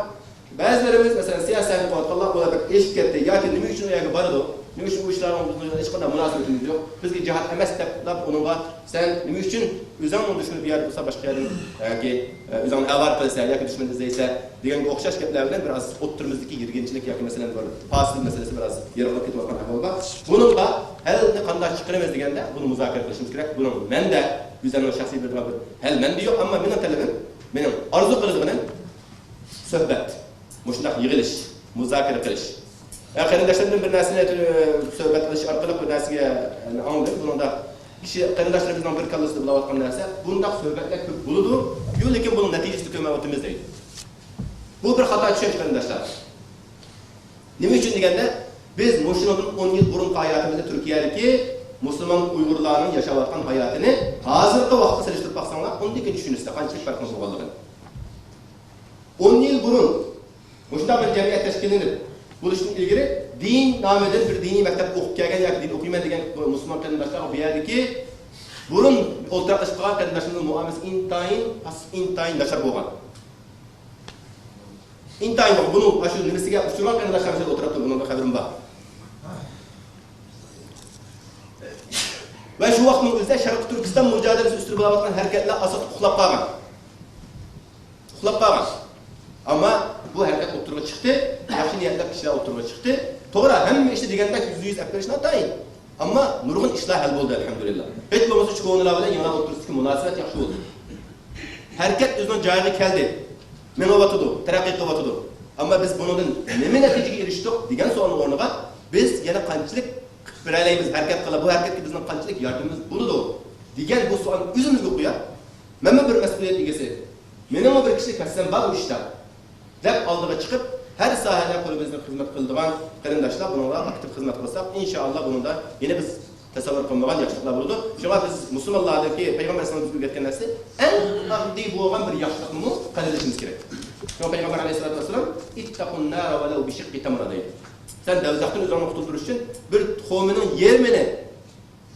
بەزىلىرىمىز، مەسىلەن، سىياسىي سەھنىدە بولۇۋاتقانلار، ئۇلار بەك ئېشىپ كەتتى ياكى نېمە ئۈچۈن ئۇ يەرگە بارىدۇ، نېمە ئۈچۈن ئۇ ئىشلارغا بىزنىڭ ھېچقانداق مۇناسىۋىتىمىز يوق، بىزگە جىھاد ئەمەس دەپ، ئۇنىڭغا سەن نېمە ئۈچۈن ئۆزۈڭنىڭ دۈشمىنى بۇ يەردە بولسا باشقا يەردىن ياكى، ئە، ئۆزۈڭنى ئاۋارە قىلىسەن ياكى دۈشمەن ئىزدەيسەن دېگەنگە ئوخشاش گەپلەر بىلەن بىراز ئوتتۇرىمىزدىكى يىرگىنچىلىك ياكى، مەسىلەن، بىر پاسىل مەسىلىسى بىراز يىراقلاپ كېتىۋاتقان ئەھۋال بار. بۇنىڭغا ھەلنى قانداق چىقىرىمىز دېگەندە، بۇنى مۇزاكىرە قىلىشىمىز كېرەك. بۇنىڭ مەندە ئۆزۈمنىڭ شەخسىي بېرىدىغان بىر ھەل مەندە يوق، ئەمما مېنىڭ تەلىپىم، مېنىڭ ئارزۇ قىلىدىغىنىم، سۆھبەت، مۇشۇنداق يىغىلىش، مۇزاكىرە قىلىش. ئە، قېرىنداشلار بىلەن بىر نەرسىنى، ئە، سۆھبەت قىلىش ئارقىلىق بىر نەرسىگە، ئە، ئاڭلىدىم. بۇنىڭدا كىشى، قېرىنداشلىرىمىزنىڭ بىر كاللىسىدا بولۇۋاتقان نەرسە، بۇنداق سۆھبەتلەر كۆپ بولىدۇ، يو، لېكىن بۇنىڭ نەتىجىسىنى كۆرمەيۋاتىمىز دەيدۇ. بۇ بىر خاتا چۈشەنچە، قېرىنداشلار. نېمە ئۈچۈن دېگەندە، بىز مۇشۇنىڭدىن ئون يىل بۇرۇنقى ھاياتىمىزنى، تۈركىيەدىكى مۇسۇلمان ئۇيغۇرلارنىڭ ياشاۋاتقان ھاياتىنى ھازىرقى ۋاقىتقا سېلىشتۇرۇپ باقساڭلار، ئۇندىن كېيىن چۈشىنىسىلەر قانچىلىك پەرقنىڭ بولغانلىقىنى. ئون يىل بۇرۇن مۇشۇنداق بىر جەمئىيەت تەشكىللىنىپ بولۇشتىن ئىلگىرى دىن نامىدىن بىر دىنىي مەكتەپتە ئوقۇپ كەلگەن ياكى دىن ئوقۇيمەن دېگەن مۇسۇلمان قېرىنداشلارغا بۇ يەردىكى بۇرۇن ئولتۇراقلىشىپ قالغان قېرىنداشلىرىمىزنىڭ مۇئامىلىسى ئىنتايىن پاسسىپ، ئىنتايىن ناچار بولغان. ئىنتايىن بۇنىڭ شۇ نېمىسىگە ئۇچرىغان قېرىنداشلار ئولتۇرۇپتۇ، بۇنىڭدا خەۋىرىم بار. ۋە شۇ ۋاقىتنىڭ ئۆزىدە شەرقىي تۈركىستان مۇجادىلىسى ئۈستىدە بولۇۋاتقان ھەرىكەتلەر ئاساسلىق ئۇخلاپ قالغان. ئۇخلاپ قالغان. ئەمما بۇ ھەرىكەت ئوتتۇرىغا چىقتى، ياخشى نىيەتلەر كىشىلەر ئوتتۇرىغا چىقتى. توغرا، ھەممە ئىشتا دېگەندەك يۈزدە يۈز ئەپ بېرىش ناتايىن. ئەمما نۇرغۇن ئىشلار ھەل بولدى، ئەلھەمدۇلىللا. ھېچ بولمىسا چوڭلار بىلەن يېڭىلار ئوتتۇرىسىدىكى مۇناسىۋەت ياخشى بولدى. ھەرىكەت ئۆزىنىڭ جايىغا كەلدى. مېڭىۋاتىدۇ، تەرەققىي قىلىۋاتىدۇ. ئەمما بىز بۇنىڭدىن نېمە نەتىجىگە ئېرىشتۇق دېگەن سوئالنىڭ ئورنىغا، بىز يەنە قانچىلىك قىلىپ بېرەلەيمىز، ھەرىكەت قىلىپ، بۇ ھەرىكەتكە بىزنىڭ قانچىلىك ياردىمىمىز بولىدۇ دېگەن بۇ سوئالنى ئۆزىمىزگە قويۇپ، مەنمۇ بىر مەسئۇلىيەت ئىگىسى، مېنىڭمۇ بىر كىشىلىك ھەسسەم بار بۇ ئىشتا دەپ ئالدىغا چىقىپ، ھەر ساھەدە قولىمىزدىن خىزمەت قىلىدىغان قېرىنداشلار بۇنىڭغا ئاكتىپ خىزمەت قىلساق، ئىنشائاللا بۇنىڭدا يەنە بىز تەسەۋۋۇر قىلمىغان ياخشىلىقلار بولىدۇ. شۇڭا بىز مۇسۇلمانلاردىكى پەيغەمبەر ئەلەيھىسسالام بىزگە ئۆگەتكەن نەرسە، ئەڭ ئاددىي بولغان بىر ياخشىلىقنىمۇ قەدىرلىشىمىز كېرەك. شۇڭا پەيغەمبەر ئەلەيھىسسالاتۇ ۋەسسالام، «ئىتتەقۇن نارا ۋەلەۋ بىشىققى تەمرە» دەيدۇ. سەن دوزاختىن ئۆزۈڭنى قۇتۇلدۇرۇش ئۈچۈن بىر تۇخۇمىنىڭ يېرىمىنى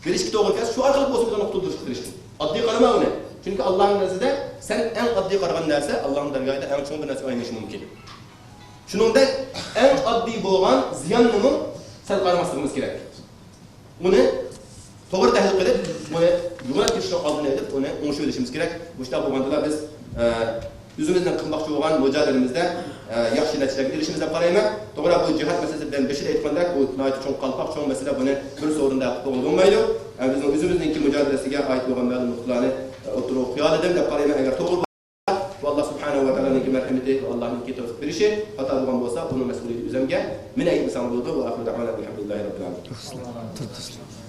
بېرىشكە توغرا كەلسە، شۇ ئارقىلىق بولسا ئۆزۈڭنى قۇتۇلدۇرۇشقا تىرىشقىن. ئاددىي قارىما ئۇنى. چۈنكى ئاللانىڭ نەزىرىدە سەن ئەڭ ئاددىي قارىغان نەرسە ئاللانىڭ دەرگاھىدا ئەڭ چوڭ بىر نەرسىگە ئايلىنىشى مۇمكىن. شۇنىڭدەك ئەڭ ئاددىي بولغان زىياننىمۇ سەل قارىماسلىقىمىز كېرەك. ئۇنى توغرا تەھلىل قىلىپ، ئۇنى يوغىناپ كېتىشنىڭ ئالدىنى ئېلىپ، ئۇنى ئوڭشىۋېلىشىمىز كېرەك. مۇشۇنداق بولغاندىلا بىز، ئە، ئۆزىمىزنىڭ قىلماقچى بولغان مۇجادىلىمىزدە، ئە، ياخشى نەتىجىلەرگە ئېرىشىمىز دەپ قارايمەن. توغرا، بۇ جىھاد مەسىلىسى بىلەن بېشىدا ئېيتقاندەك، بۇ ناھايىتى چوڭ قالپاق، چوڭ مەسىلە، بۇنى بىر سورۇندا قىلىپ بولغىلى بولمايدۇ. ئە، بىزنىڭ ئۆزىمىزنىڭكى مۇجادىلىسىگە ئائىت بولغان مەلۇم نۇقتىلارنى، ئە، ئوتتۇرىغا قويالىدىم دەپ قارايمەن. ئەگەر توغرا بۇ ئاللا سۇبھانەھۇ ۋە تائالانىڭكى مەرھەمىتى ۋە ئاللانىڭكى تەۋپىق بېرىشى. خاتا بولغان بولسا، بۇنىڭ مەسئۇلىيىتى ئۆزۈمگە. مېنى ئەيىبلىسەڭلار بولىدۇ. ۋە ئاخىرۇ دەئۋانا ئەلھەمدۇلىللاھى رەببىل ئالەمىن.